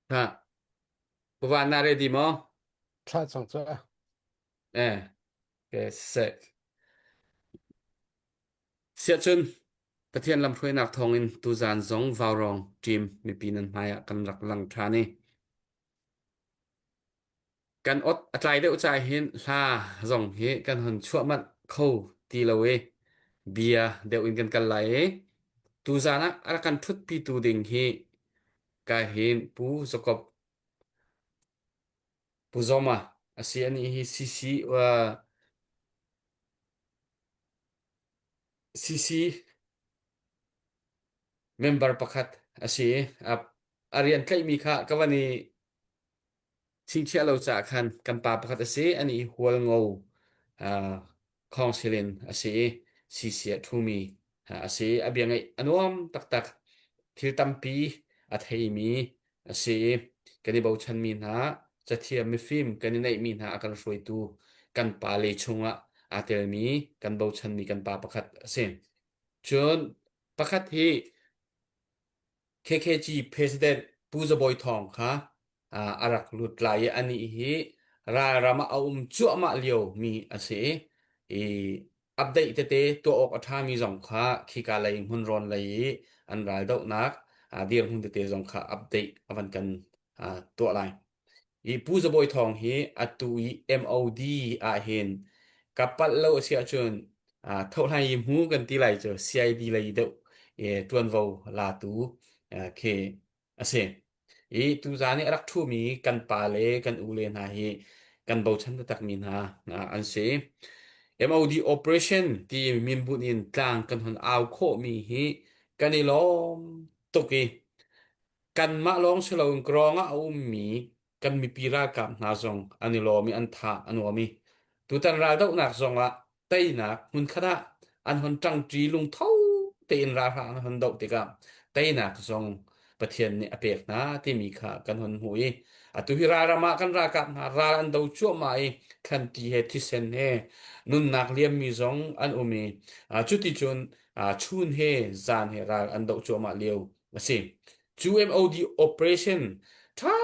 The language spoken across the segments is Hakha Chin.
Ha, Puva na ready maw? Thlah cang cu. Eh, okay, sek. Siahcun Pathian lamhruainak thawngin tuzaan zong Vaurawng team mipi nan hmai ah kan rak lang ṭhan i kan ot a tlai deuh ca hin hla zong hi kan hon chuah manh kho ti lo i bia deuh in kan kal lai i tuzaan ah a rak kan ṭhutpitu ding hi ka hin Pu Jacob Pu Zoma a si anih hi CC uh, CC member pakhat a si i a, a rian tlaihmi kha ka van i chingchiah lo caah khan kan pa pakhat a si. Anih hi Hualngo uh, Khawngsilin a si i CC a ṭhumi a si. A bia ngaih a nuam taktak. Thil tampi a theimi a si i kan i bochanmi hna cathiam mifim kan i neihmi hna a kan hruaitu kan pa le chungah aa telmi kan bochanmi kan pa pakhat a si. Cun pakhat hi KKG President Pu Za Bawi Thawng kha a rak lut lai i anih hi ralram ah a um cuahmah lio mi a si i update tete tuah awk a ṭhami zong kha khika lei hmunrawn lei i an raldohnak dirhmun tete zong kha update a van kan tuah lai. I Pu Za Bawi Thawng hi atu i MOD ahhin ka palh lo a si ahcun thohlai i hmu kan ti lai cu CID lei deuh ṭuanvo latu khi a si. I tuzaan i a rak ṭhumi kan pa le kan u le hna hi kan bochan taktakmi hna an si. MOD operation ti minbunh in tlang kan hun au khawhmi hi kan i lawm tuk i kanmah lawng si loin krawng ah a ummi kan mipi ralkap hna zong an i lawm i an tha a nuam i tutan raldohnak zong ah teinak hmunkhat ah an hon ṭangṭi lungtho tein ralhrang an hon doh tikah teinak zong Pathian nih a pek hna timi kha kan hon hmuh i atu hi ralram ah kan ralkap hna ral an do cuahmah i thlanti he thisen he nunnak liammi zong an um i cuticun chun he zan he ral an doh cuahmah lio a si. Cu MOD operation ṭha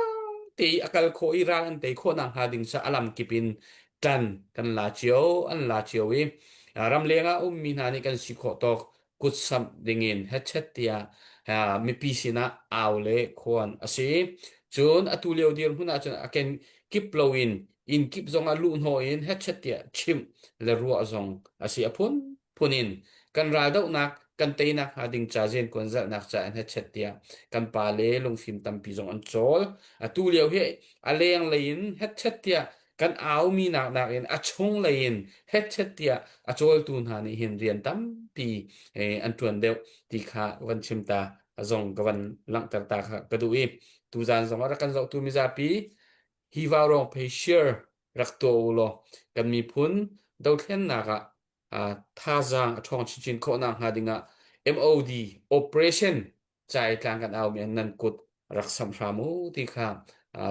te i a kal khawh i ral an tei khawh nakhnga ding cu a lamkip in ṭan kan la cio, an la cio i ramleng ah ummi hna nih kan si khawh tawk kutsamh dingin hetchet tiah mipi sinah au le khuan a si. Cun atu lio dirhmun ahcun a ken kip loin inn kip zongah luhhnawh in hetchet tiah chimh le ruah zong a si. A phun phun in kan raldohnak kan teinak hnga ding ca riankuan zalhnak ca in hetchet tiah kan pa le lungfim tampi zong an cawl. Atu lio hi a leng lei in hetchet tiah kan aumi nak nakin a chung lei in hetchet tiah a cawltu hna nih hin rian tampi an ṭuan deuh ti kha van chim ta zong ka van langhter ta kha ka duh i tuzaan zong ah rak kan zohtu mizapi hi vaurawng phei share rak tuah u law kan miphun dothlennak ah thazaang a ṭhawng chinchin khawh nakhnga dingah MOD operation cai tlang kan aumi an nan kut rak samh hram u ti kha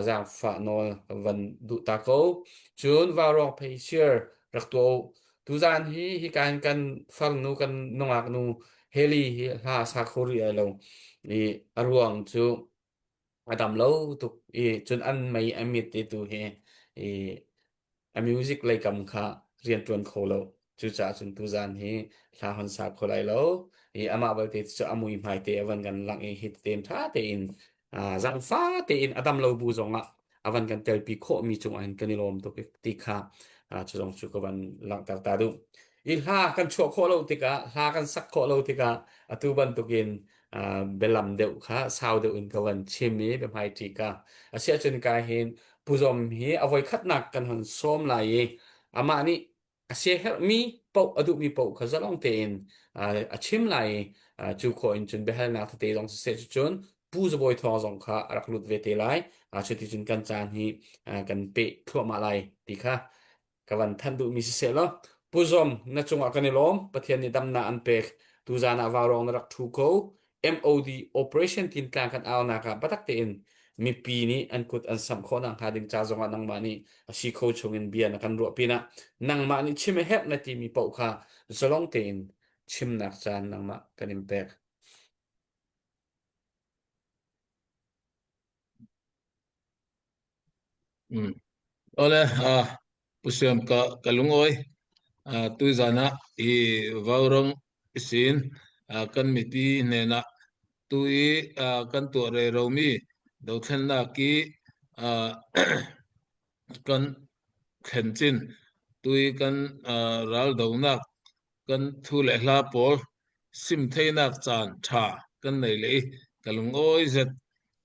zaangfah nawl van duh ta ko. Cun vaurawng phei share rak tuah u. Tuzaan hi hika in kan farnu kan nungak nu Heli hi hla sa kho rih ai lo i a ruang cu a dam lo tuk i cun an mei a mit ti tu hi i a music lei kam kha rian ṭuan kho lo. Cucaah cun tuzaan hi hla hon sa kho lai lo. I amah balte cu a mui hmai te a van kan langh i hit tein ṭha tein zaangfa tein a dam lo bu zongah a van kan telpi khawhmi cungah hin kan i lawm tuk ti kha cu zong cu ka van langhter ta duh. I hla kan chuah khawh lo tikah hla kan sak khawh lo tikah atu bantukin bialam deuh kha sau deuh in ka van chim i biahmaiṭi ka asiahcun ka hin puzom hi a voikhatnak kan hon sawm lai i amah nih a siaherhmi paoh a duhmi paoh kha zalong tein a chim lai i cu khawh in cun biahalnak tete zong siseh cucun Pu Zabawi Thawng zong kha a rak lut ve te lai. Cuti cun kan caan hi kan peh thluahmah lai ti kha ka van thanh duhmi siseh law Pu Zom na cungah kan i lawm Pathian nih damnak an pek tuzaan ah vaurawng na rak ṭhu ko MOD operation tin tlang kan aunak ah biatak tein mipi nih an kut an samh khawh nakhnga ding ca zongah nangmah nih a si kho chungin bia na kan ruah pinah nangmah nih chim a herh na timi paoh kha zalong tein chimnak caan nangmah kan in pek. Mm. Ole Pu Siam ka ka lungawi. Tuzan ah hi vaurawng isin kan mipi hnenah tu i kan tuah reromi dothlennak i kan thlen chin tu i kan raldonak kan thu le hla pawl sim theinak caan ṭha kan nei le i ka lungawi zet.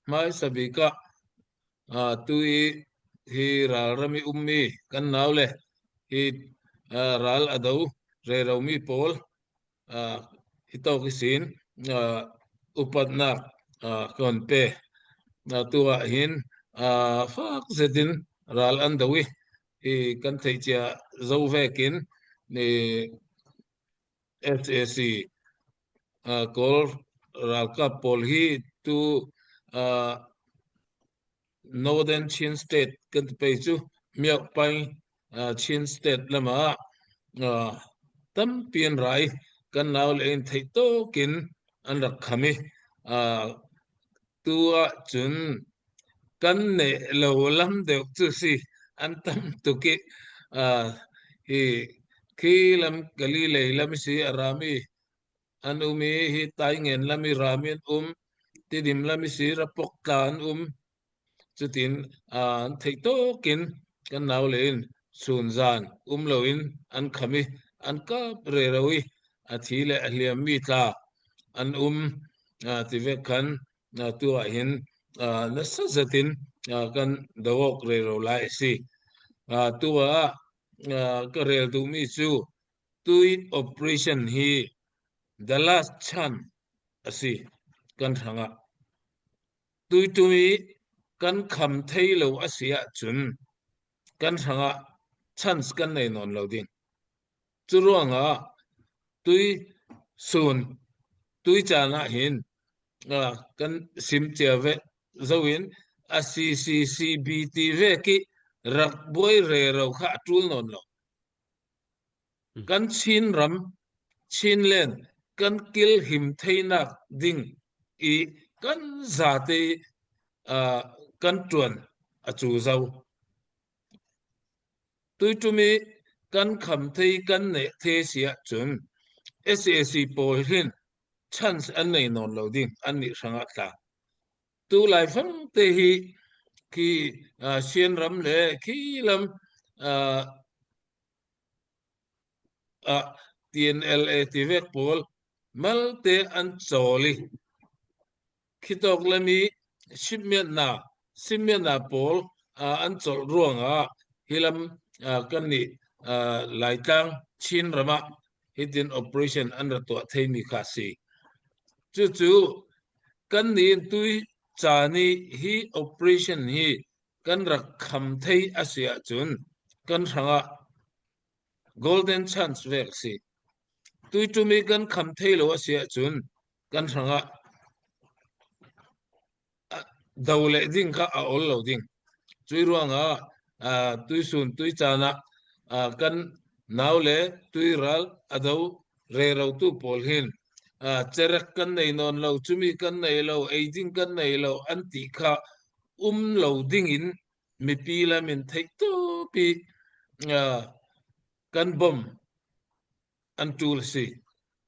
Hmaisa bik ah Tu i hi ralram i ummi kan naule hi ral a do reromi pawl hi tawk i sin upatnak kan pe. Tu ah hin fak zet in ral an do i hi kan theih cia zo vekin sac Kawl ralkap pawl hi tu Northern Chin State kan ti pei cu Myaukpaing Chin State lam ah tampi an ra i kan naule in theih tawk in an rak kham i Tu ahcun kan neh lo lam deuh cu si an tam tuk i hi khi lam kali lei lam si a rami an um i hi Taingen lam i rami an um Tidim lam i si Rapok tla an um cutin an theih tawk in kan naule in chunzan um loin an kham i an kap rero i a thi le a hliammi tla an um ti vek khan tu ah hin nasa zet in kan doawk rero lai a si. Tu ah ka rel duhmi cu tui operation hi the last chance a si kan hrangah. Tuitum i kan kham thei lo a si ahcun kan hrangah chance kan nei nawn lo ding. Cu ruangah tui sun tui caan ah hin kan sim cia ve zo in a CCCB ti ve ki rak buai rero kha a ṭul nawn lo. Kan Chinram, Chinland kan kil him theinak ding i kan zate kan ṭuan a cu zo. Tuiṭum i kan kham thei kan neh the si ahcun sac pawl hin chance an nei nawn lo ding an nih hrangah tla. Tu laifang te hi khi Sianram le khi lam ah TNLA ti vek pawl malte an cawl i Khitawk lam i shipmiatnak pawl an colh ruangah hi lam kannih Laitlang Chinram ah hitin operation an ra tuah theimi kha a si. Cucu kannih tui caan i hi operation hi kan rak kham thei a si ahcun kan hrangah golden chance vek a si. Tuiṭum i kan kham thei lo a si ahcun kan hrangah do le ding kha a ol lo ding. Cui ruangah tuisun tuicaan ah kan nau le tuiral a do rerotu pawl hin cerek kan nei nawn lo, cumi kan nei lo, eiding kan nei lo an ti kha um lo ding in mipi lam in theih tupi kan bom an ṭul a si.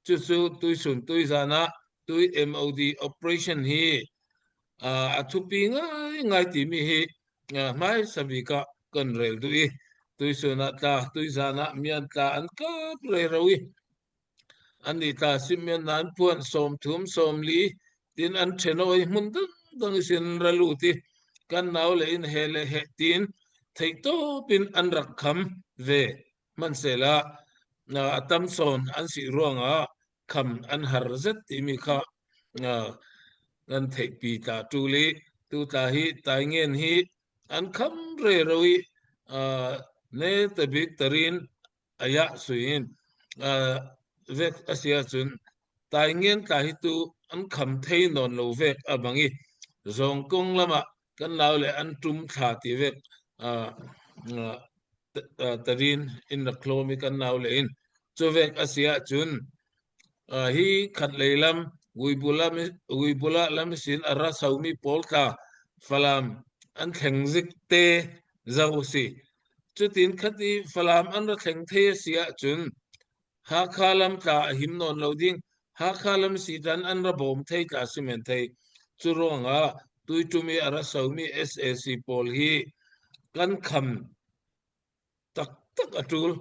Cucu tuisun tuizan ah tui MOD operation hi a thupi ngaingai timi hi hmaisa bik ah kan rel duh i tuisun ah tla tuizan ah mian tla an kap rero i annih tla simian an puan 30 40 tin an ṭhenoi hmun dangdang isin ra lut i kan nau le in he le he tin theihtawp in an rak kham ve Hmanhsehlaw a tam sawn an si ruangah kham an har zet timi kha kan theihpi tla ṭul i tu tla hi taingen hi an kham rero i ne tabik tarin ayah suin vek a si ahcun taingen tla hi tu an kham thei nawn lo vek a bang i zawng kong lamah kan lau le an ṭum thla ti vek tarin in rak hlawm i kan nau le in cu vek a si ahcun hi khat lei lam Uibula lam sin a ra somi pawl tla Falam an thleng zik te. Zo a si. Cutin khat i Falam an ra thleng thei a si ahcun Hakha lam tla a him nawn lo ding. Hakha lam sitan an ra bawm thei tla si men thei. Cu ruangah tuiṭum i a ra somi sac pawl hi kan kham taktak a ṭul.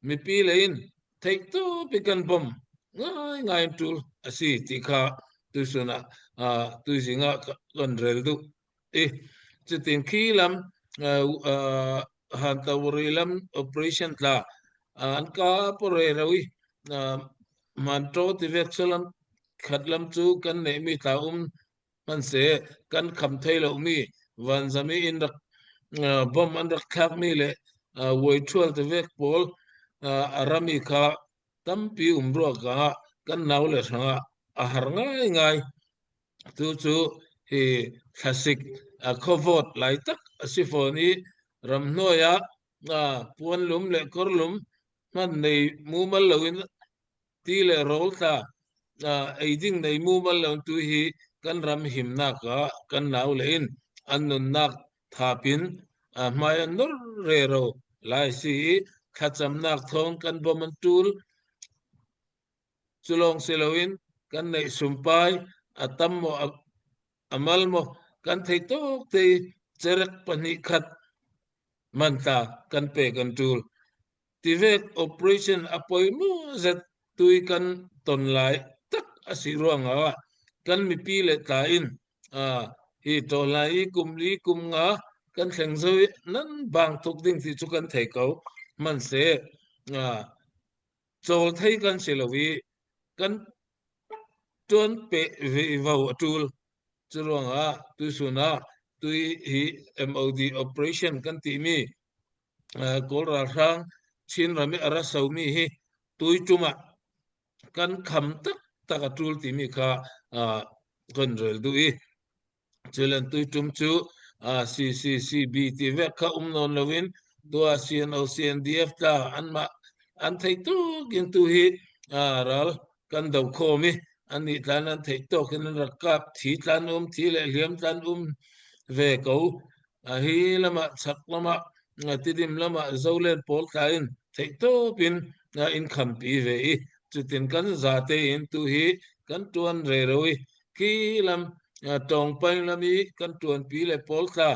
Mipi lei in theihtawp i kan bawmh ngaingai in ṭul a si ti kha tuisun ah tuizing ah kan rel duh i cutin khi lam Hantawari lam operation tla an ka pore ro i Manṭaw tivek lam khat lam cu kan neihmi tla um Hmanhseh kan kham thai lomi vanzam i inn rak bomb an rak thlakmi le vuaiṭhual tevek pawl a rami kha tampi um ruangah kan naule hrangah a har ngaingai. Tucu hi thlasik khuavawt lai tak a si fawn i ramhnuai ah puanlum le kawrlum hman nei mumal loin Ti le rawl tla ei ding nei mumal lo tu hi kan ram himnak ah kan naule in an nunnak thapin hmai an nor rero lai si i thlacamnak thawng kan bawm an tul. Cu lawng si loin kan neih sumpai a tam maw a mal maw kan thei tawk te i cerek pahnih khat man tla kan pe kan tul. Tivek operation a poi maw zet tui kan ton lai tak a si ruangah kan mipi le tla in hi tawlai i kum li kum nga kan thleng zo i nan bang tuk ding ti cu kan thei ko. Hmanhseh cawl thei kan si lo i kan ṭuan pe ve vo a ṭul. Cu ruangah tuisun ah tui hi MOD operation kan timi Kawl ralhrang Chinram i a ra somi hi tuiṭum ah kan kham taktak a ṭul timi kha kan rel duh i culen tuiṭum cu CCCB ti vek kha um nawn loin tuah CNO CNDF tla anmah an theih tuk in tu hi ral kan do khawm i annih tlan an theih tawk in an rak kap thi tlan um thi le hliam tlan um ve ko hi lamah chak lamah Tidim lamah Zolen pawl tla in theihtawp in in khampi ve i cutin kan zate in tu hi kan ṭuan rero i khi lam tawngpang lam i kan ṭuanpi le pawl tla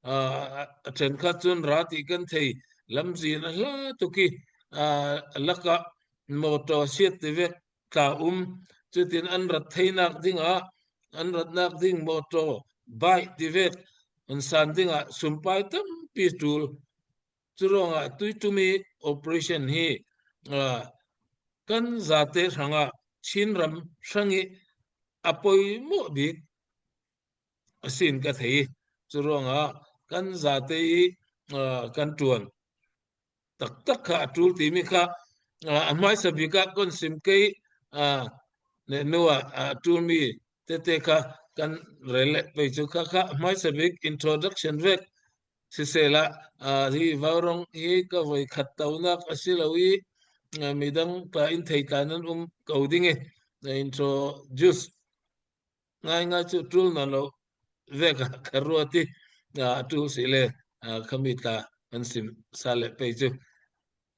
a ṭhenkhat cun ra ti kan thei lamzin a hla tuk i lakah motor siat ti vek tla um. Cutin an rat theinak dingah an ratnak ding mawtaw baih tivek an san dingah sumpai tampi ṭul. Cu ruangah tuiṭum i operation hi kan zate hrangah Chinram hrang i a poimawh bik a sin ka thei. Cu ruangah kan zate i kan ṭuan. Taktak kha a ṭul timi kha a hmaisa bik ah kan sim kei ne hnu ah a ṭulmi tete kha kan rel le pei cu kha kha hmaisa bik introduction vek siseh hi vaurong hi ka voi khat tonak a si lo i midang pa in thei tla nan um ko ding i introduce Ngaingai cu ṭul na lo vek ah ka ruat i a ṭul si le khami tla kan sim sa le pei cu.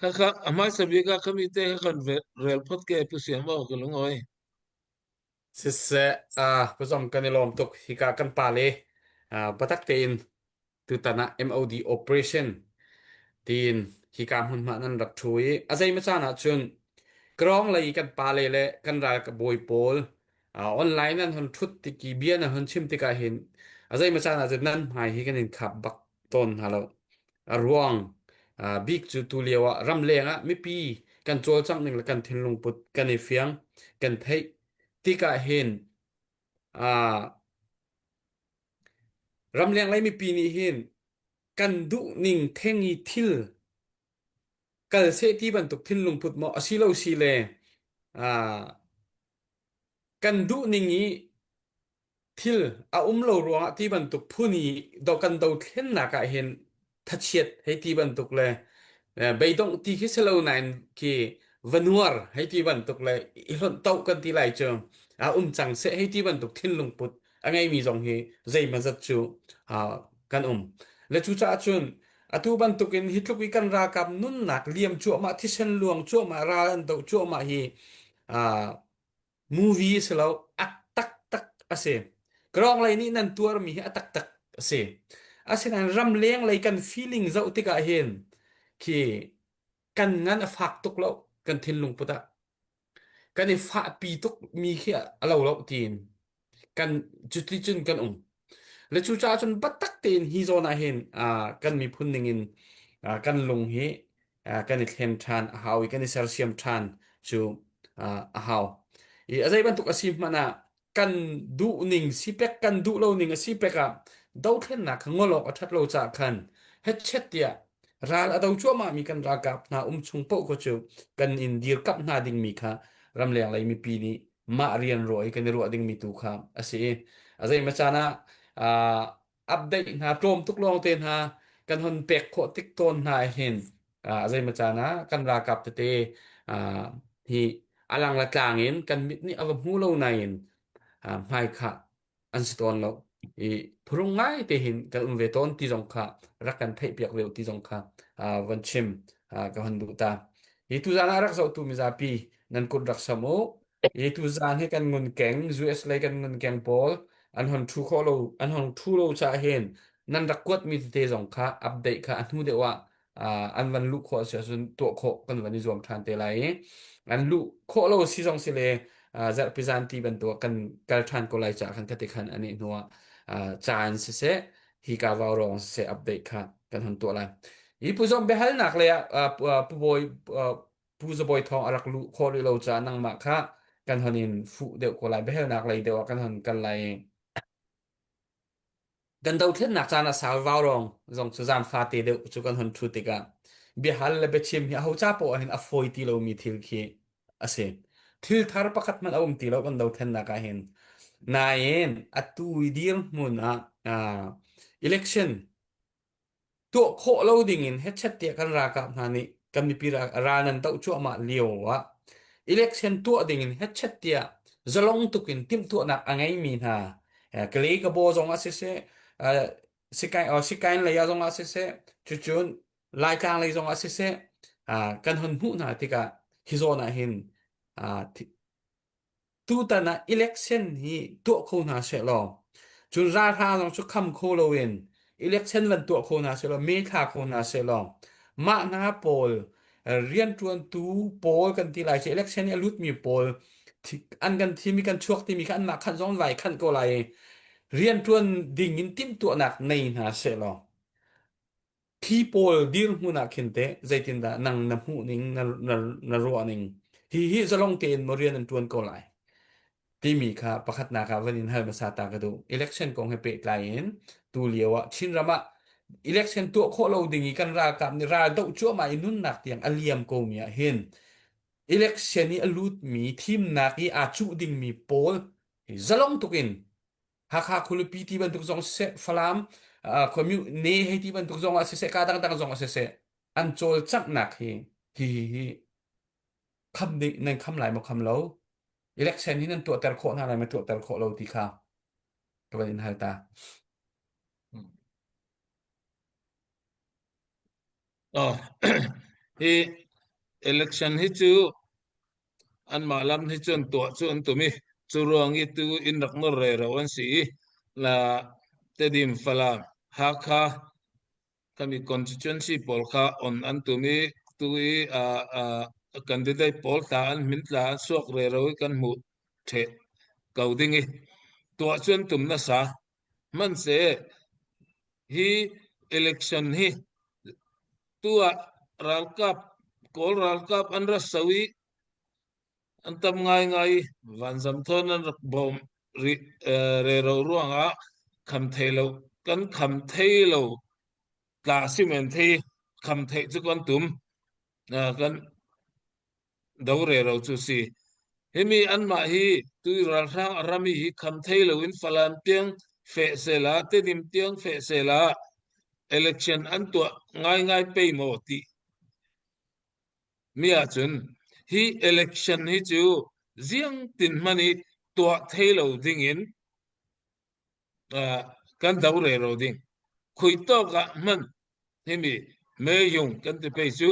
Khakha a hmaisa bik ah khami te kha kan rel phot ke pu siam aw ka lungawi. Siseh, ah puzong kan i lawm tuk. Hika kan pa le batak tein tutan ah MOD operation tiin hika hmunhma nan rak ṭhu i a zeimaw caan ahcun Krawng lei kan pale le kan ralbawi pawl online nan hon ṭhut tik i bia nan hon chim tikah hin a zeimaw caan ahcun nan hmai hi kan in khap bak tawn hna lo. A ruang bik cu tu lio ah ramleng ah mipi kan cawlcangh ning le kan thinlung put kan i fiang kan theih tikah hin Ramleng lei mipi nih hin kan duh ning theng i thil kal seh ti bantuk thinlung put maw asilo si le kan duh ning i thil a um lo ruangah ti bantuk phun i do kan dothlennak ah hin thachiat hei ti bantuk le beidongh ti khi si lo nain khi vanuar hei ti bantuk le i hlonh toh kan ti lai cu a um cang seh hei ti bantuk thinlung put a ngeimi zong hi zeimazat cu kan um. Le cucaah cun atu bantukin hi tluk i kan ralkap nunnak liam cuahmah thisen luang cuahmah ral an doh cuahmah hi movie si lo a taktak a si. Krawng lei nih nan tuarmi hi a taktak a si. Asinain ramleng lei kan feeling zoh tikah hin khi kan ngan a fak tuk lo kan thinlung put ah kan i fahpi tuk mi khi a lo lo tiin kan cuti cun kan um. Le cucaah cun biatak tein hi zawn ah hin kan miphun ningin kan lung hi kan i thlen ṭhan a hau i kan i sersiam ṭhan cu a hau. I a zei bantuk a si hmanh ah kan duh ning si pek kan duh lo ning a si pek ah dothlennak kha ngol awk a ṭhat lo caah khan hetchet tiah ral a do cuahmah mi kan ralkap hna um chung paoh kha cu kan in dirkamh hna dingmi kha ramleng lei mipi nih mah rian ruah i kan i ruah dingmi tu kha a si i a zeimaw caan ah update hna tlawm tuk lawng te hna kan hon pek khawh tik tawn hna hin a zeimaw caan ah kan ralkap tete hi alang la tlang in kan mit nih a va hmu lo nain hmai khah an si tawn lo i phurung ngai te hin kan um ve tawn ti zong kha rak kan theih piak ve ti zong kha van chim ka hon duh ta. Hi tuzan ah rak zohtu mizapi nan kut rak sam u. Hi tuzan hi kan ngun keng US lei kan ngun keng pawl an hon thu khawh lo an hon thu lo cha hin nan rak kuat mi tete zong kha update kha a hnu deuh ah an van luh khawh si ahcun tuah khawh kan van i zuam ṭhan te lai i an luh khawh lo si zong si le zarhpi zan ti bantuk kan kal ṭhan ko lai caah khan khati khan ani hnuah caan siseh hi ka vau rong siseh update kha kan hon tuah lai. Hi pu zom biahalnak le ah pu bawi pu zabawi thawng a rak luh khawh rih lo caah nangmah kha kan hon in fuh deuh ko lai biahalnak lei deuh ah kan hon kal lai. Kan dothlennak caan a sau vaurong zong cu zan fate deuh cu kan hon ṭhu tikah biahal le biachim hi aho ca poah hin a fawi ti lomi thil khi a si. Thil thar pakhat hmanh a um ti lo kan dothlennak ah hin. Nain atu i dirhmun ah election tuah khawh lo dingin hetchet tiah kan ralkap hna nih kan mipi ral nan doh cuahmah lio ah election tuah dingin hetchet tiah zalong tukin timhtuahnak a ngeimi hna Kalay Kabaw zong ah siseh Sikain Sikain lei ah zong ah siseh cucun Laitlang lei zong ah siseh kan hon hmuh hna tikah hi zawn ah hin Tutan ah election hi tuah kho hna sehlaw cun ralhrang zong cu kham kho loin election van tuah kho hna sehlaw me thla kho hna sehlaw mah hna pawl rianṭuantu pawl kan ti lai cu election i a lutmi pawl an kan thim i kan chuak timi kha anmah khan zong vai khanh ko lai i rianṭuan ding in timhtuahnak nei hna sehlaw Thi pawl dirhmun ah khin teh zeitindah nang na hmuh ning na, na, na ruah ning hi hi zalong tein maw rian an ṭuan ko lai timi kha pakhatnak ah van in hal hmasa ta ka duh. Election kong he pehtlai in tu lio ah Chinram ah election tuah khawh lo ding i kan ralkap nih ral doh cuahmah i nunnak tiang a liam ko mi ah hin election i a lutmi thimnak i aa cuh dingmi pawl zalong tuk in Hakha khualipi ti bantuk zong siseh, Falam khuami ne hei ti bantuk zong ah siseh, ka dangdang zong ah siseh, an cawlcanghnak hi hi hi kham ding nan kham lai maw kham lo? Election hi nan tuahter khawh hna lai maw tuahter khawh lo ti kha ka van in hal ta. Oh, hi election hi cu Anmah lam hi cun tuah cu an tum i cu ruang i tu inn rak nor rero an si i la Tedim, Falam, Hakha khami constituency pawl kha on an tum i tu i candidate pawl tla an min tla an suak rero i kan hmuh ṭheh ko ding i tuah cu an tum nasa. Hmanhseh hi election hi Tu ah ralkap Kawl ralkap an ra so i an tam ngaingai i vanzam thawn an rak bawm rih rero ruangah kham thei lo kan kham thei lo tla si men thei kham theih cu kan tum kan do rero cu si. Himi anmah hi tui ralhrang a rami hi kham thei loin Falam tiang feh sela Tedim tiang feh sela election an tuah ngaingai pei maw ti mi ahcun hi election hi cu ziang tin hman i tuah thei lo ding in kan do rero ding. Khui tawk ah hman himi meyung kan ti pei cu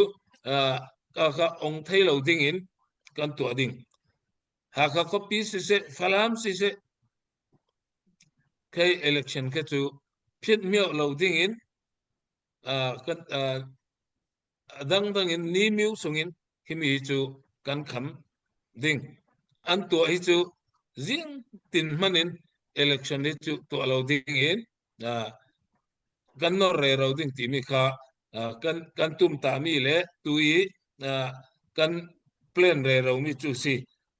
ka ka ong thei lo ding in kan tuah ding. Hakha khuapi siseh, Falam siseh, khei election kha cu phiat mioh lo ding in kan a dangdang in ni miu sungin himi hi cu kan kham ding. An tuah hi cu zing tin hman in election hi cu tuah lo ding in kan nor rero ding timi kha kan kan tum ta mi le tu i kan plan rero mi cu si.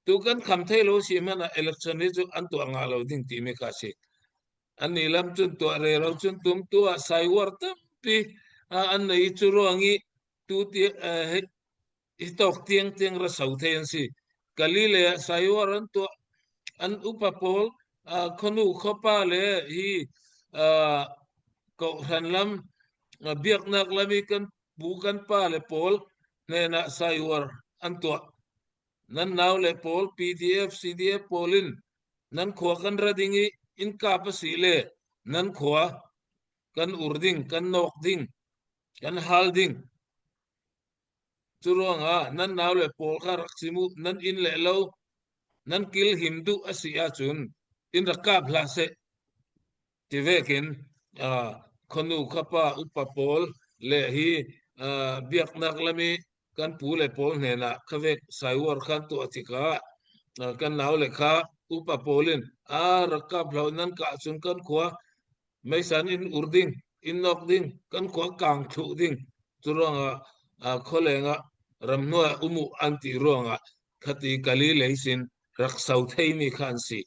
Tu kan kham thei lo si hmanh ah election hi cu an tuah nga lo ding timi kha si. An ni lam cun tuah rero cun tum tu ah saiwar tampi an nei cu ruang i tu ti hi tawk tiang tiang ra so thei an si. Kali le saiwar an tuah an upa pawl khonu khopa le hi kohhran lam biaknak lam i kan pu kan pa le pawl hnenah saiwar an tuah. Nan nau le pawl PDF CDF pawl in nan khua kan ra ding i in kap a si le nan khua kan ur ding, kan nok ding, kan hal ding. Cu ruangah nan nau le pawl kha rak chim u, nan inn le lo nan kil him duh a si ahcun in rak kap hlah seh. Ti vekin khonu khapa upa pawl le hi biaknak lam i kan pu le pawl hnenah khavek saiwar khan tuah tikah kan nau le kha upa pawl in a rak kap hlah nan kah cun kan khua meisan in ur ding in nok ding kan khua kang thluh ding cu ruangah khualeng ah ramhnuai umu an ti ruangah khati kali lei sin rak so theimi kha an si.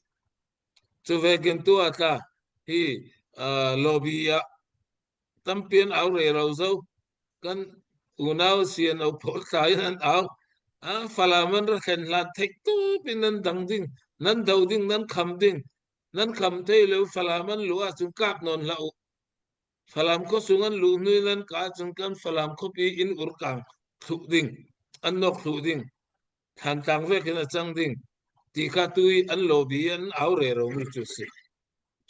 Cu vekin tu ah tla hi lobby ah tampi an au rero zo. Kan unau CNO pawl tla in an au. Falam an ra thlen hlan theih tup in nan dang ding, nan do ding, nan kham ding. Nan kham thei lo Falam an luh ahcun kap nawn hlah u. Falam khuasung an luh hnu in an kah ahcun kan Falam khuapi inn urkang thluh ding, an nok thluh ding. Thantlang vek in a cang ding ti kha tu i an lobby an au reromi cu a si.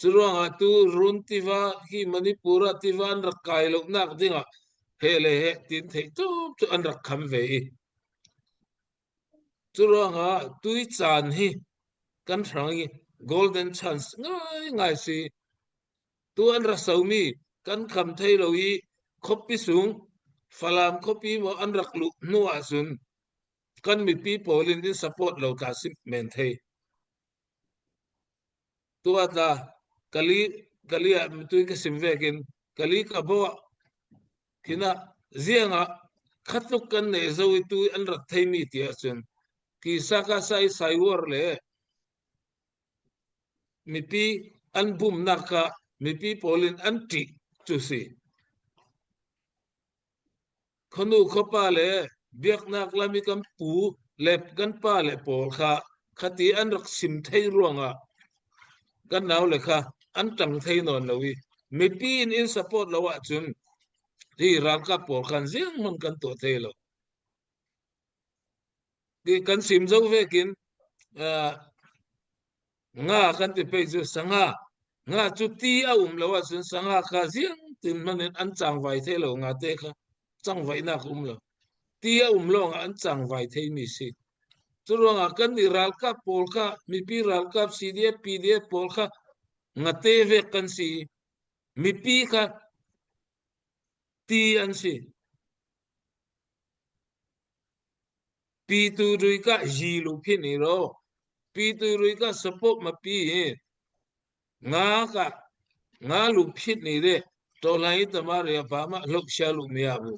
Cu ruangah tu Run tiva hi Manipur ah tiva an rak kai lonak dingah he le he tin theih tuk cu an rak kham ve i cu ruangah tui caan hi kan hrang i golden chance ngaingai si. Tu an ra somi kan kham thei lo i khuapi sung Falam khuapi maw an rak luh hnu ahcun kan mipi pawl in in support lo tla si men thei. Tua tla kali kali ah tui ka sim vekin kali ka bo khina zianga khatluk kan nei zo i tu an rat thei mi ti ahcun ki saka sai sai war le mipi an bumnak kha mipi pawl in an ṭih cu si. Khanu khuapa le biaknak lam i kan pu le kan pa le pawl kha khati an rak sim thei ruangah kan naule kha an ṭang thei nawn lo i mipi in in support lo ahcun hi ralkap pawl khan zeihmanh kan tuah thei lo. Kan sim zo vekin Nga kan ti pei cu sanga. Nga cu ti a um lo ahcun sanga kha ziang tin hmanh in an cangvai thei lo ngate kha cangvaihnak um lo. Ti a um lawngah an cangvai theimi si. Cu ruangah kan nih ralkap pawl kha mipi ralkap CDF PDF pawl kha ngate vek kan si. Mipi kha ti an si. Pi tu rui ka yi lu phin i ro. Pi tu rui ka support ma pi hi. Nga ka nga lu phit ni de to lai tama re ba ma hlok sha lu mia bu.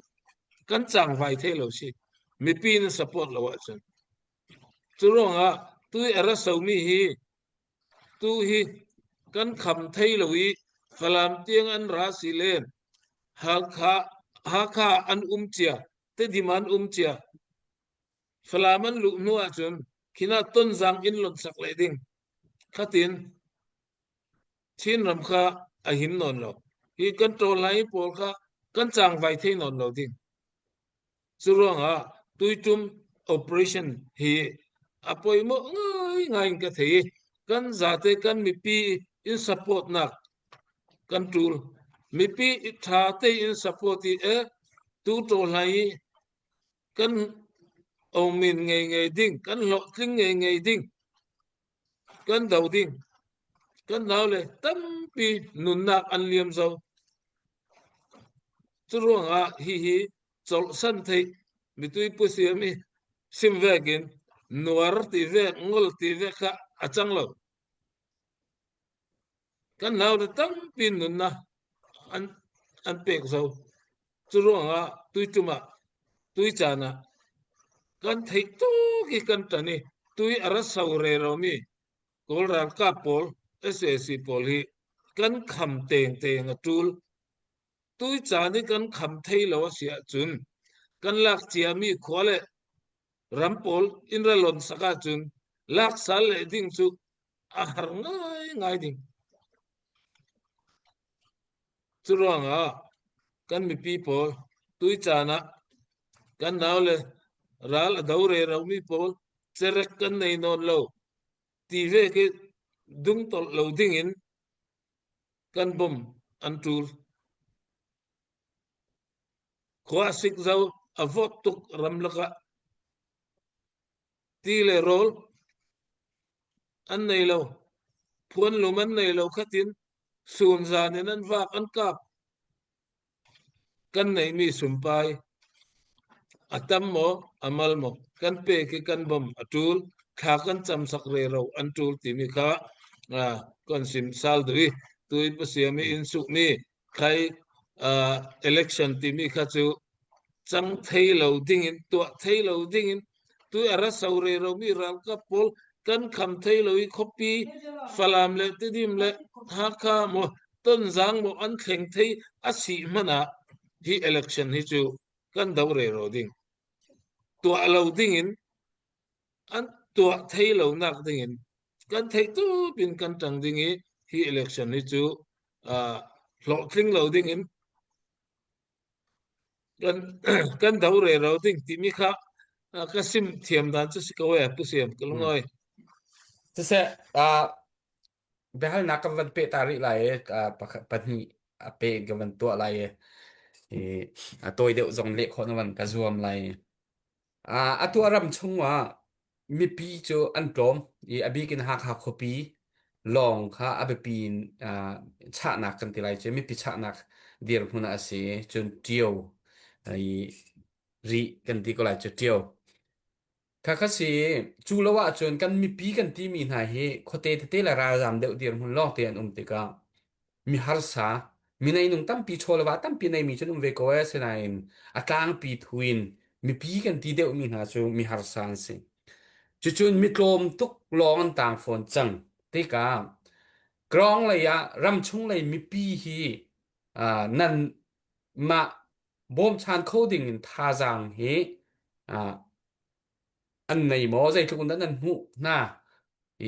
Kan chang vai the lo si. Mipi na support lo ahcun. Cu ruangah tui a ra somi hi tu hi kan kham thei lo i Falam tiang an ra si len. Hakha Hakha an um cia Tedim an um cia. Falam an luh hnu ahcun khin ah Tonzang inn lonh sak leh ding. Khatin Chinram kha a him nawn lo. Hi kan ṭawlai pawl kha kan cangvai thei nawn lo ding. Cu ruangah tuitum operation hi a poimawh ngaingai in ka thei i kan zate kan mipi in support nak kan ṭul. Mipi ṭha tein support i e tu ṭaw hlai i kan omin ngei ngei ding, kan hlawhtling ngei ngei ding, kan do ding. Kan naule tampi nunnak an liam zo. Cu ruangah hihi colhsan theih mitui pu siam i sim vek in nuar ti vek ngol ti vek kha a cang lo. Kan naule tampi nunnak an an pek zo. Cu ruangah tuitum ah tuicaan ah kan theih tuk i kan ṭan i tui a ra so reromi Kawl ralkap pawl sac pawl hi kan kham tengteng a ṭul. Tuicaan i kan kham thei lo a si ahcun kan lak ciami khua le ram pawl inn ra lon sak ahcun lak sal le ding cu a har ngaingai ding. Cu ruangah kan mipi pawl tuicaan ah kan naule ral a do reromi pawl cerek kan nei nawn lo ti ve khi dungtolh lo dingin kan bawmh an ṭul. Khua a sik zau a vawt tuk ramlak ah ti le rawl an nei lo. Phuanlum an nei lo khatin sunzan in an vak an kap. Kan neihmi sumpai a tam maw, a mal maw, kan pek i kan bawmh a ṭul, thla kan cam sak rero an ṭul timi kha kan sim sal duh i tui pasiam i inn sukmi khai election timi kha cu cang thei lo dingin tuah thei lo dingin tu a ra so reromi ralkap pawl kan kham thei lo i khuapi Falam le Tidim le Hakha maw Tonzang maw an thleng thei a si hmanh ah hi election hi cu kan do rero ding. Tuah lo dingin an tuah thei lo nak dingin kan theih tupin kan ṭang ding i hi election hi cu uh, hlawhtling lo dingin kan kan do rero ding timi kha ka sim thiam dan cu si ko e pu siam ka lungoi. Siseh, uh, Biahalnak kan van peh ta rih lai i pahnih a pe in ka van tuah lai i i a tawi deuh zong leh khawh na van ka zuam lai. Atu a ram chungah mipi cu an tlawm i a bik in Hakha khuapi lawng kha a biapi in chahnak kan ti lai cu mipi chahnak dirhmun ah a si. Cun Ṭio i rih kan ti ko lai cu Ṭio. Khakha si, cu lo ahcun kan mipi kan timi hna hi khuate tete le ralzaam deuh dirhmun lawngte an um tikah mi harsa, mi neinung tampi chawleva tampi neimi cu an um ve ko ee, asinain a tlangpi thu in mipi kan ti deuhmi hna cu mi harsa an si. Cucun mi tlawm tuk lawng an tang fawn cang tikah Krong lei ah ramchung lei mipi hi uh, nan mah bawmchan kho ding in thazaang hi uh, an nei maw zeitluk in dah nan hmuh hna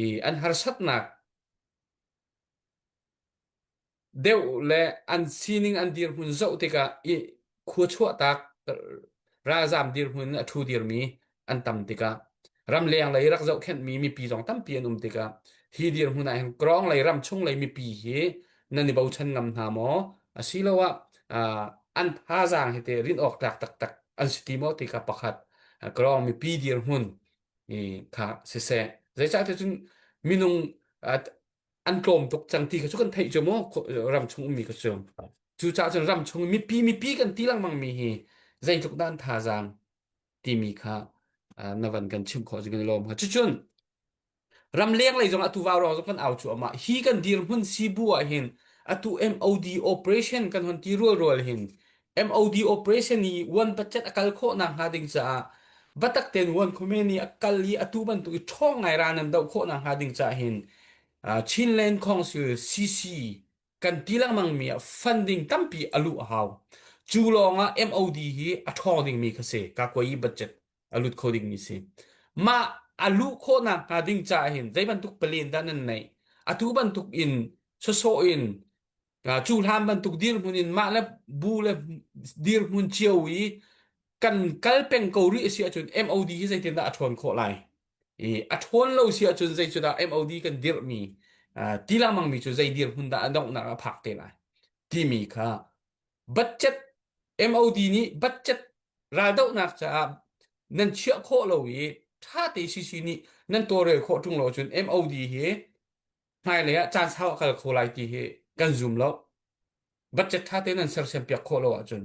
i an harsatnak deuh le an sining an dirhmun zoh tikah i khua chuahtak ralzam dirhmun in a ṭhu dirmi an tam tikah ramleng lei rak zohkhenhmi mipi zong tampi an um tikah hi dirhmun ah hin krawng lei ramchung lei mipi hi nan i bochan ngam hna maw asiloah an thazaang hi te rin awk tlak taktak an si ti maw ti kha pakhat krawng mipi dirhmun kha siseh zeicah ti cun minung an tlawm tuk cang ti kha cu kan theih cu mu ramchung ummi kha cu cucaah cun ramchung mipi mipi kan ti lengmang mi hi zeitluk dah an thazaang timi kha na van kan chimh khawh cu kan i lawm hnga. Cucun ramleng lei zong atu vau zong kan au cuahmah. Hi kan dirhmun sibu ah hin atu MOD operation kan hon ti rual rual hin MOD operation i one budget a kal khawh nak hnga ding caah batak ten one Khomeini a kal i atu bantuk i ṭhawng ngai ra nan doh khawh nak hnga ding caah hin Chinland Council CC kan ti lengmang mi ah funding tampi a luh a hau. Cu lawng ah MOD hi a ṭhawng dingmi kha si. Kakuayi budget a lut kho dingmi si. Mah a luh khawhnak hnga ding caah hin zei bantuk palen dah nan neih? Atu bantuk in sawsawh in cu hlan bantuk dirhmun in mah le bu le dirhmun cio i kan kal peng ko rih a si ahcun MOD hi zeitindah a ṭhawn khawh lai? I a ṭhawn lo si ahcun zei cu dah MOD kan dirhmi ti lengmangmi cu zei dirhmun dah a donghnak ah a phak te lai? Timi kha budget MOD nih budget raldohnak caah nan chiah khawh lo i ṭha te CC nih nan tawlrel khawh ṭung lo cun MOD hi hmailei ah caan sau a kal kho lai ti hi kan zum lo. Budget ṭha te nan sersiam piak khawh lo ahcun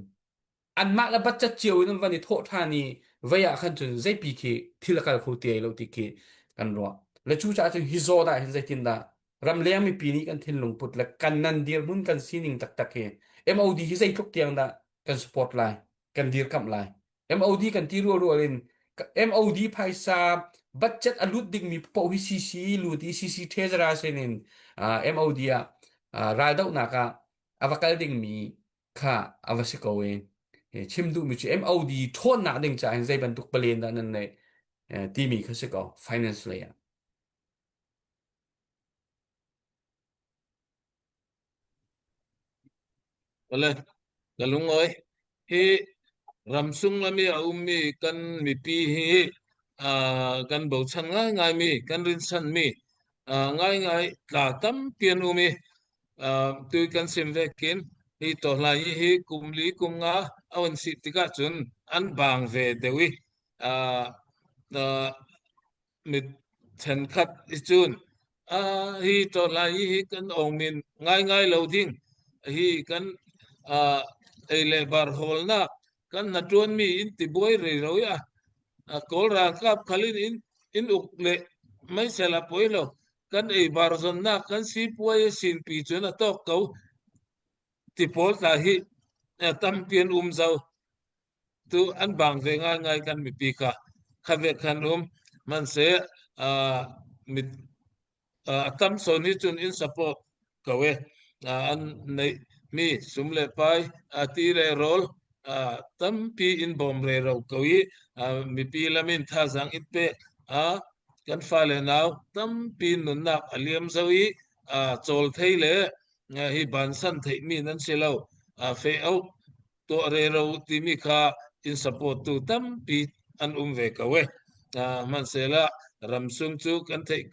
anmah le budget cio in an van i thawh ṭhan i vei ah khan cun zeipi khi thil a kal kho ti lo ti khi kan ruah. Le cucaah cun hi zaw dah hin zeitindah ramleng mipi nih kan thinlung put le kan nan dirhmun kan sining taktak hi MOD hi zeitluk tiang dah kan support lai kan dirkamh lai MOD kan ti rual in MOD phaisa budget a lut dingmi paoh hi CC lut i CC treasurer sin in MOD ah raldohnak ah a va kal dingmi kha a va si ko i chim duhmi cu MOD ṭhawnnak ding caah hin zei bantuk palen dah nan neih timi kha si ko finance lei ah. Ole, ka lungawi. Hi ramsung lami a ummi kan mipi hi kan bochan ngaingaimi, kan rinsanmi ngaingai tla tampi an um i tu kan sim vekin hi tohlai hi kum li kum nga a on si tikah cun an bang ve deuh i mit thenkhat i cun hi tawhlai hi kan ongmin ngaingai lo ding hi kan ei le bar hawlnak kan hnaṭuanmi in tibuai rei ro i a Kawl ralkap khal in in uk le meisel a poi lo kan ei bar zonnak kan sipuai sinpi cun a tawk ko ti pawl tla hi tampi an um zau Tu an bang ve ngaingai kan mipi kha kha ve khan um hmanhseh mit a tam sawn hi cun in support ko e an neih mi sum le pai ti le rawl tampi in bawm re ro ko i mipi lamin thazaang in pe kan fale nau tampi nunnak a liam zo i chawl thei le hi bansan theih mi nan si lo fe au tuah rero timi kha in support tu tampi an um ve ko e. Hmanhsehlaw ramsung cu kan theih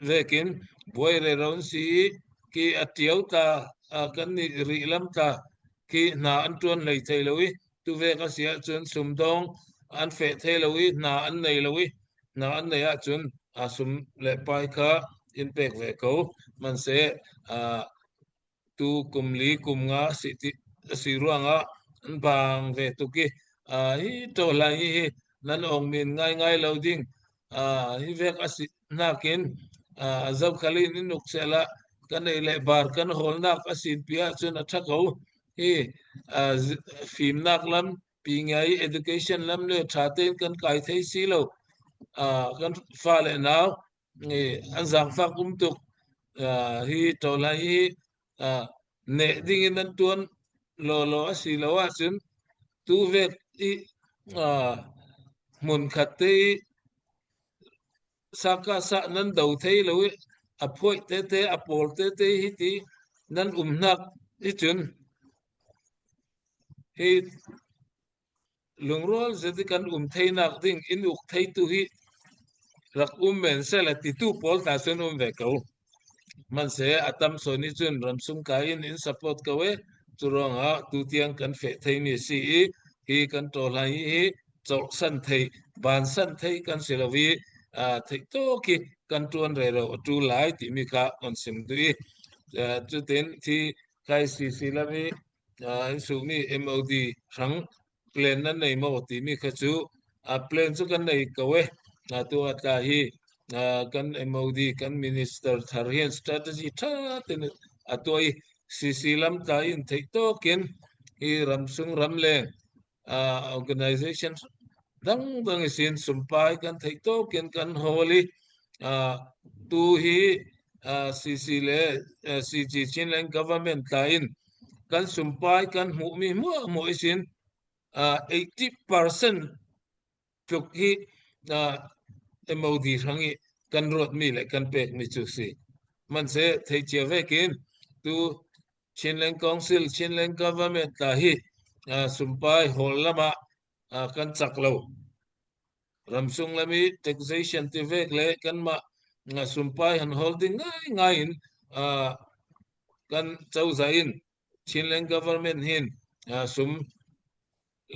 vekin buai rero an si i ki a ṭio tla kan nih rih lam tla khi hna an ṭuan hlei thei lo i tuvek a si ahcun sumdawng an feh thei lo i hna an nei lo i hna an nei ahcun a sum le pai kha in pek ve ko hmanhseh Tu kum li kum nga a si ruangah an baang ve tuk i hi ṭawhhlai hi nan awngmin ngaingai lo ding hi vek a si nakin zokhal in in uk sehla kan ei le bar kan hawlnak a sinpi ahcun a ṭha ko. Hi fimnak lam pi ngai education lam le ṭha tein kan kai thei si lo. Kan fa le nau an zaangfak um tuk. Hi ṭawlai hi neh ding in an ṭuan lawlaw a si lo ahcun tu vek i hmunkhat te i sakah nan do thei lo i a phuaih tete a pawl tete hi ti nan umnak hi cun hi Lungrual zet i kan um theinak ding inn uk theitu hi rak um men sehla titu pawl hna cun um ve ko. Hmanhseh a tam sawn nih cun ramsung kai in in support ko e. Cu ruangah tutiang kan feh theimi a si i hi kan ṭawhhlai hi cawlhsan thei, vansan thei kan si lo i theih tawk hi kan ṭuan rero a ṭul lai timi kha kan sim duh i cutin thi kai CC lam i an suhmi MOD hrang plan nan nei maw timi kha cu plan cu kan nei ko e. Tu ah tla hi kan MOD kan minister thar hian strategy tha ten a tuah i CC lam tla in theih tawkin hi ramsung ramleng organization dangdang isin sumpai kan theih tawkin kan hawl i tu hi CC le CG Chinland government tla in kan sumpai kan hmuhmi hmuahhmuah isin 80% tluk hi MOD hrang i kan ruatmi le kan pekmi cu si. Hmanhseh theih cia vekin tu Chinland Council, Chinland Government tla hi sumpai hawl lam ah kan cak lo. Ramsung lam i taxation ti vek le kanmah sumpai han hawl ding ngaingai in kan cozah in. Chinland government hin sum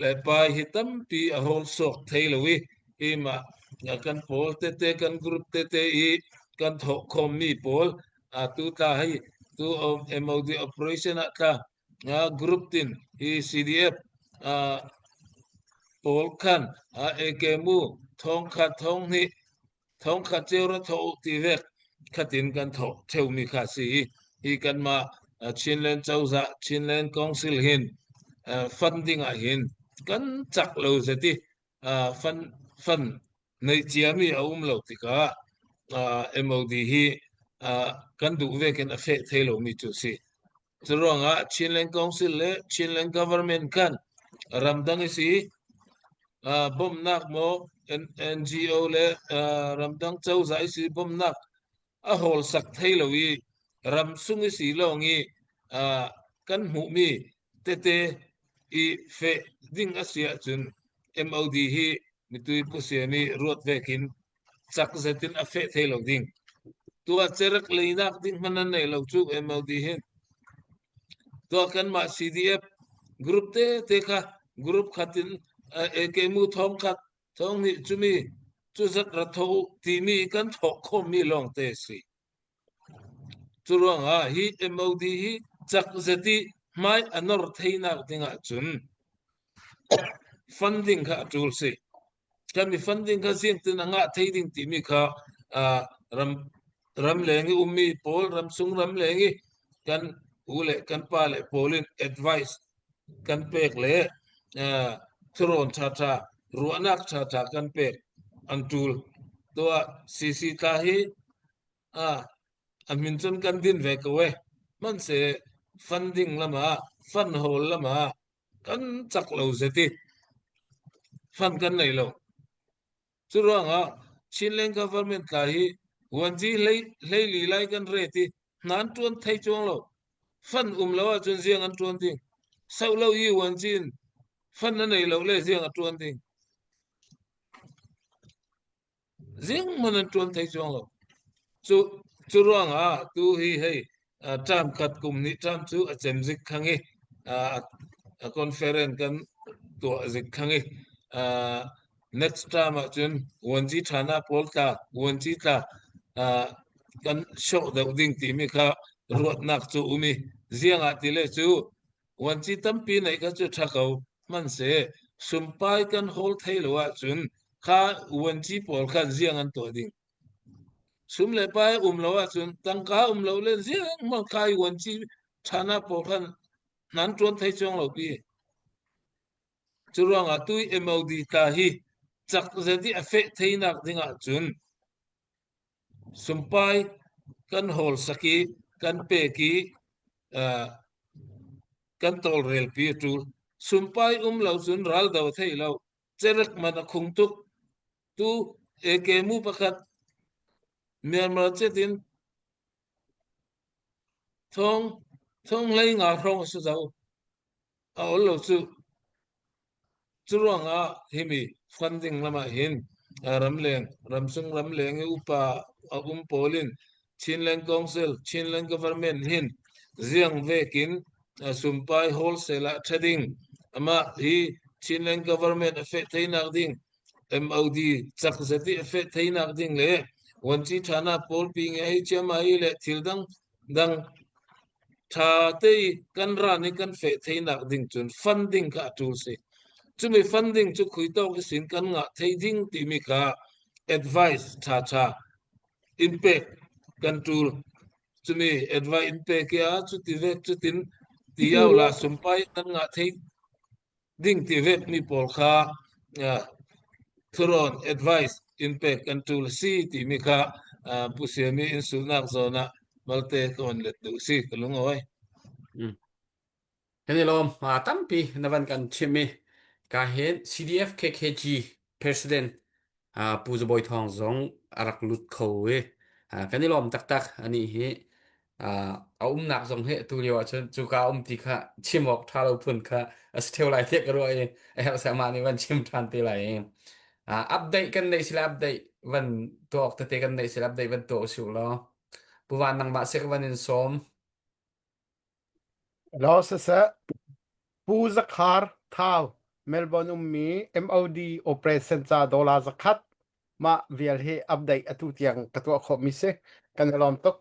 le pai hi tampi a hawl sawk thei lo i hi mah kan pawl tete kan group tete i kan thawh khawmmi pawl tu tla hi tu MOD operation ah tla group tin hi CDF pawl khan AK mu thong khat thong hnih thong khat cio ra tho ti vek khatin kan tho theumi kha si hi hi kanmah Chinland cozah Chinland Council hin funding ah hin kan cak lo zeti fund fund neih ciami a um lo tikah MOD hi kan duh vekin a feh thei lomi cu si. Curuangah Chinland Council le Chinland Government khan ramdang i si bawmhnak maw NGO le ramdang cozah i si bawmhnak a hawlsak thei lo i ramsung i si lawng i kan hmuhmi tete i feh ding a si ahcun MOD hi mitui pusia nih ruat vekin cak zetin a feh thei lo ding. Tuah cerek leinak ding hmanh an nei lo cu MOD hin. Tuah kanmah CDF group te te kha group khat in AK mu thong khat thong nih cumi cu zat ra tho timi kan thawh khawmmi lawng te si. Cu ruangah hi MOD hi cak zet i hmai a nor theinak dingah cun funding kha a ṭul si. Kan mi funding kha ziangtin a ngah thei ding timi kha ram ramleng i ummi pawl ramsung ramleng i kan u le kan pa le pawl in advice kan pek le thurawn ṭhaṭha ruahnak ṭhaṭha kan pek an ṭul. Tuah CC tla hi a min cun kan din ve ko e. Hmanhseh funding lamah fund hawl lamah kan cak lo zeti fund kan nei lo. Cu ruangah Chinland government tla hi vuanci hleili lai kan ret i hna an ṭuan thei cuang lo. Fund um lo ahcun ziang an ṭuan ding. Soh lo i vuanci in fund a nei lo le ziang a ṭuan ding. Zeihmanh an ṭuan thei cuang lo. Cu, cu ruangah tu hi hei term khat kum hnih term cu a cem zik khang i a conference kan tuah zik khang i next term ahcun vuanci ṭhana pawl tla vuanci tla kan shoh deuh ding timi kha ruatnak cu um i ziangah ti le cu vuanci tampi neih kha cu ṭha ko hmanhseh sumpai kan hawl thei lo ahcun kha vuanci pawl khan ziang an tuah ding Sum le pai um lo ahcun tangka um lo le ziangmang kai vuanci ṭhana pawl khan nan ṭuan thei cuang lo pi. Cu ruangah tui MOD tla hi cak zet i a feh theinak ding ahcun sumpai kan hawl sak i kan pek i uh, kan tawlrel pi a ṭul. Sumpai um lo cun ral do thei lo. Cerek man a khung tuk. Tu AK mu pakhat Myanmar cet in thong thong hlei nga hrawng a si zo. A ol lo cu. Cu ruangah himi funding lamah hin ramleng ramsung ramleng i upa a um pawl in Chinland Council Chinland Government hin ziang vekin sumpai wholesale ah ṭha ding amah hi Chinland Government a feh theinak ding MOD cak zet i a feh theinak ding le vuanci ṭhana pawl pi nge hei chiama i le thil dang dang ṭha te i kan ran i kan feh theinak ding cun funding kha a ṭul si. Cumi funding cu khui tawk i sin kan ngah thei ding timi kha advice ṭhaṭha in pek kan ṭul. Cumi advice in pek i a cuti vek cutin ti au la sumpai nan ngah thei ding ti vekmi pawl kha thurawn advice in pek kan ṭul a si timi kha Pu Siami in sulnak zawn ah malte ka on let duh si ka lungawi. Kan i lawm. Tampi na van kan chim i ka hin CDF KKG President Pu Za Bawi Thawng zong a rak lut kho i kan i lawm taktak. Anih hi a umnak zong hi atu lio ahcun cuka um ti kha chim awk ṭha lo phun kha a si ṭheo lai tiah ka ruah i a herh seh amah nih van chim ṭhan te lai i update kan neih sile update van tuah awk tete kan neih sile update van tuah usih law Pu Van nangmah seh ka van in sawm. Lo siseh, Pu Zakhar Thau, Melbourne ummi MOD operation ca dollar zakhat mah vial hi update atu tiang ka tuah khawhmi si. Kan i lawm tuk.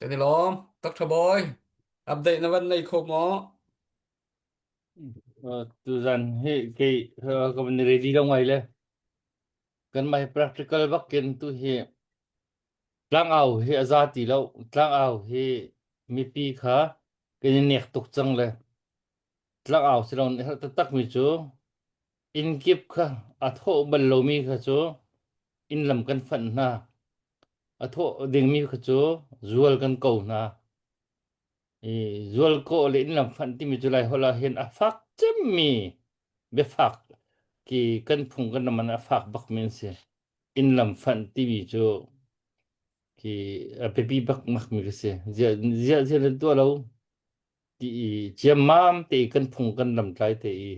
Kan i lawm. Dr. Boy, update na van nei kho maw? Uh, tuzan hi kei uh, ka van ready lo ngai le kan mai practical bakin tu hi tlangau hi a za ti lo tlangau hi mipi kha kan i nek tuk cang le tlangau si lo herh taktak mi cu inn kip kha a thawh bal lomi kha cu inn lam kan fanh hna a thawh dingmi kha cu zual kan ko hna i zualkawh le inn lam fanh timi cu Laiholh ah hin a fak cemmi biafak ki kan phung kan ram a fak bakmi an si. Inn lam fanh timi cu ki a biapi bak makmi ka si. Ziah ziah ziah nan tuah lo ti i ciammam te i kan phung kan lam tlai te i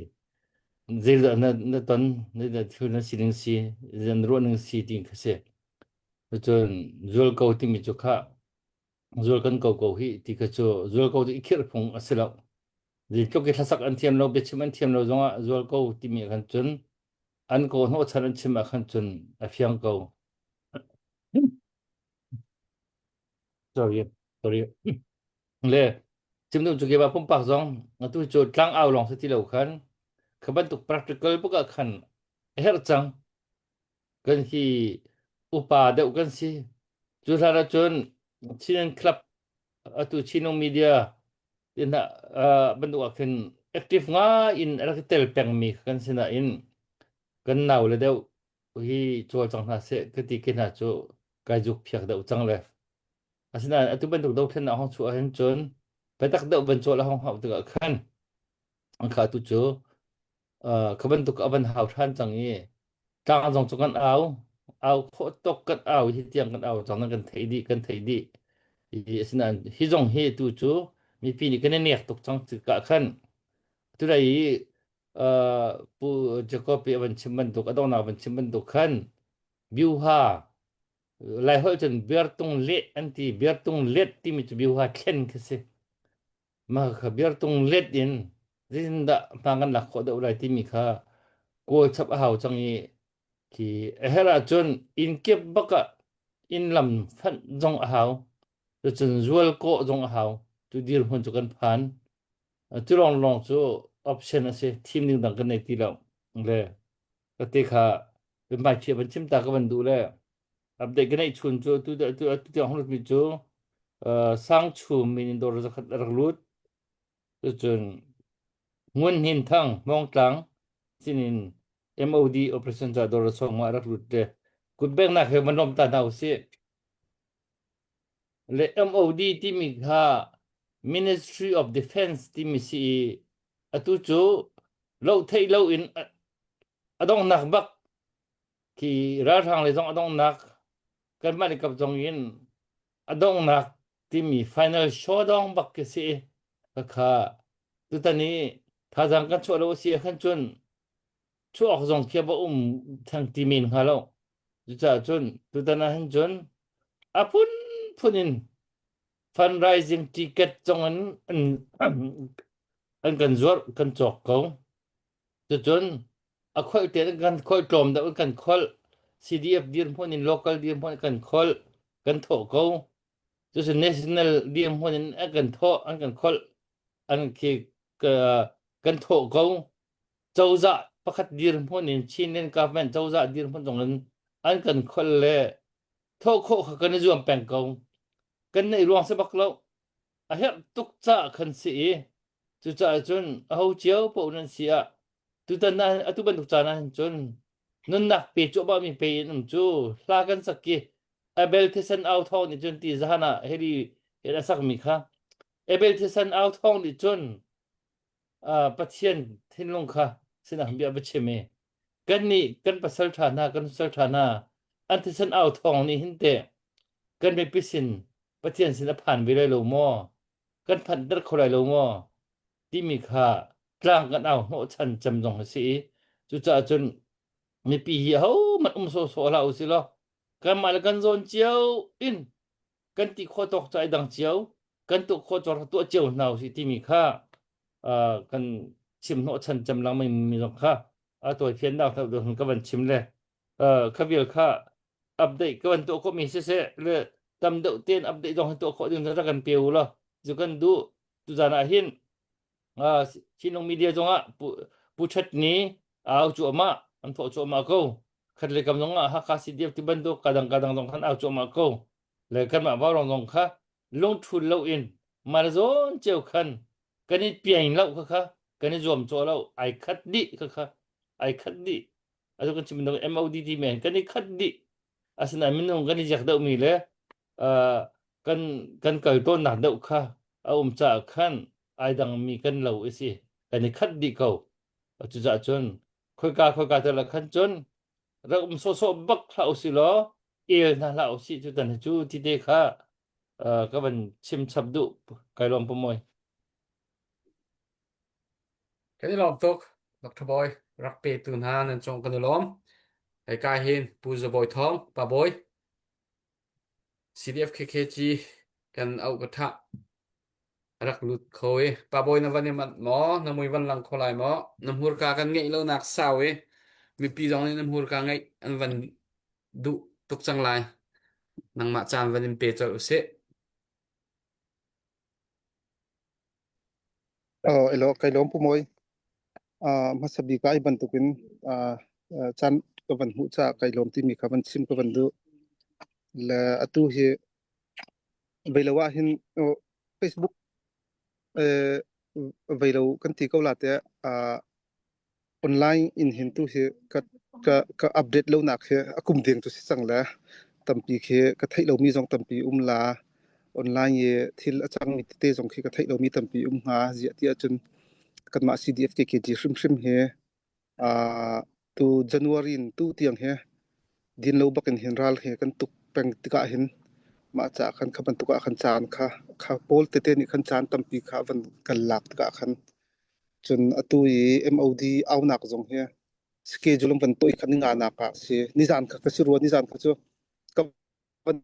zeidah na na ton na na thil na sining si na ruah ning si ti kha si. Cun zualko timi cu kha Zual kan ko ko hi ti kha cu zual ko cu i khirh phung a si lo. Zeitluk i hlasak an thiam lo, biachim an thiam lo zongah zual ko timi ah khan cun an ko hnawhchan an chim ah khan cun a fiang ko. Sorry, sorry. Le chim duh cu keimah pumpak zong atu cu tlang au lawng si ti lo khan kha bantuk practical buk ah khan a herh cang. Kan hi upa deuh kan si. Cu hlan ahcun Chin Club atu Chinung Media tina uh, bantuk ah khin active ngai in a rak i tel pengmi kan si nain kan nau le deuh hi cawl cang hna seh ka ti ke hna cu kai zuk phiak deuh cang le asinain atu bantuk dothlennak hong chuah hin cun biatak deuh van cawl a hong hauh tikah khan an kha tu cu uh, kha bantuk a van hau ṭhan cang i tlang zong cu kan au au khawh tok kan au hi tiang kan au cang kan theih dih kan theih dih i asinain hi zong hi tu cu mipi nih kan i nek tuk cang tikah khan tulai i uh, pu Jacob i a van chim bantuk a donghnak van chim bantuk khan biuha Laiholh cun biartung let an ti biartung let timi cu biuha thlen khi si Mah kha biartung let in zeitindah hma kan lak khawh deuh lai timi kha kawl chap a hau cang i khi a herh ahcun inn kip bak ah inn lam fanh zong a hau. Cucun zual kawh zong a hau. Cu dirhmun cu kan phan. Cu lawnglawng cu option a si. Thim ding dang kan nei ti lo. Le ka te kha biahmaiṭhi van chim ta ka van duh le update ka neih chun cu tu tu tu tiang hung mi cu Sangchum min in dawr zakhat a rak lut cucun Ngun Hnin Thang Hmawngtlang sinin MOD operation ca dawr sawng ma rak lut te kutbeknak he van lawm ta hna usih le MOD timi kha Ministry of Defense timi si i atu cu lo theih lo in a donghnak bak khi ralhrang lei zong a donghnak kanmah le kap zong in a donghnak timi final showdown bak khi si kha tutan i thazaang kan chuah lo a si ahkhan cun chuak zong khi va um theng ti men hnga lo cucaah cun tutan ah hin cun a phunphun in fundraising ticket zong in an an kan zuarh kan cawk ko Cucun a kholh te in kan kholh tlawm deuh in kan kholh. CDF dirhmun in local dirhmun in kan kholh kan thawh ko. Cucun national dirhmun in an kan thawh an kan kholh an khi kan thawh ko. Cozah pakhat dirhmun in Chinland government cozah dirhmun zong in an kan kholh le thawh khawh kha kan i zuam peng ko. Kan neih ruang si bak lo. A herh tuk caah khan si i Cucaah cun aho cio paoh nan si ah tutan ah atu bantuk caan ah hin cun nunnak pe cuahmah mi pe in um cu hla kan sak i Abel thisen au thawng nih cun ti zahan ah heli in a sakmi kha Abel thisen au thawng nih cun uh, Pathian thinlung kha sinah bia va chim i kannih kan pasal ṭha hna kan sal ṭha hna an thisen au thawng nih hin teh kan mipi sin Pathian sin a phan ve lai lo maw Kan phanhter kho lai lo maw timi kha tlang kan au hnawhchan cem zong a si i cucaah cun mipi hi ahohmanh um sawhsawh hlah usih law. Kanmah le kan zawn cio in kan ti khawh tawk cu ai dang cio, kan tuah khawh cawk tuah cio hna usih timi kha uh, kan chim hnawhchan cem lengmang mi zong kha a tawifiannak ka van chim le uh, kha vial kha update ka van tuah khawh mi siseh le tam deuh tein update zong hi tuah khawh ding rak kan pe u law cu kan duh tuzan ah hin uh, Chinlung media zong ah pu pu Chat ni au cuahmah an thawh cuahmah ko khat le kam zong ah Hakha CDF ti bantuk kadang kadang zong khan au cuahmah ko le kanmah vaurong zong kha lungthul lo in mah zawn ceu khan kan i piain lo kha kha kan i zuam cawh lo ai khat dih kha kha ai khat dih atu kan chim bantuk MODD men kan i khat dih asinain minung kan i ziak deuhmi le uh, kan kan kal tawnnak deuh kha a um caah khan ai dangmi kan lo i si kan i khat dih ko cucaah cun khoika khoika te la khan cun rak um sawhsawh bak hlah usih law el hna hlah usih cu tan cu ti te kha uh, ka van chim chap duh kai lawm pamoy Kan i lawm tuk, Dr. Bawi. Rak petu hna nan cung kan i lawm. Hika hin Pu Za Bawi Thawng, Pa Bawi, CDF KKG kan auh ka thah. Rak lut kho i Pa Bawi na van i manh maw? Na mui van lang kho lai maw? Na hmurka kan ngeih lo nak sau i mipi zong nih na hmurka ngeih an van duh tuk cang lai. Nangmah caan van in pe colh usih. Oh, elo kai lawm pu Mawi. Uh, hmasa bik ah i bantukin uh, uh, caan ka van hmuh caah kai lawm timi kha van chim ka van duh. Le atu hi veilo ah hin oh, Facebook eh, veilo kan ti ko la te uh, Online in hin tu hi ka ka ka update lonak hi a kum deng cu si cang le tampi khi ka theih lomi zong tampi um la. Online i thil a cangmi tete zong khi ka theih lomi tampi um hnga. Ziah ti ahcun kanmah CDF KKG hrimhrim hi uh, tu January in tu tiang hi din lo bak in hin ral he kan tuk peng tikah hin mah ca khan kha bantuk ah khan caan kha kha pawl tete nih khan caan tampi kha van kan lak tikah khan Cun atu i MOD aunak zong hi schedule an van tuah i kha ninga nak ah si. Nizan kha ka si rua, nizan kha cu ka van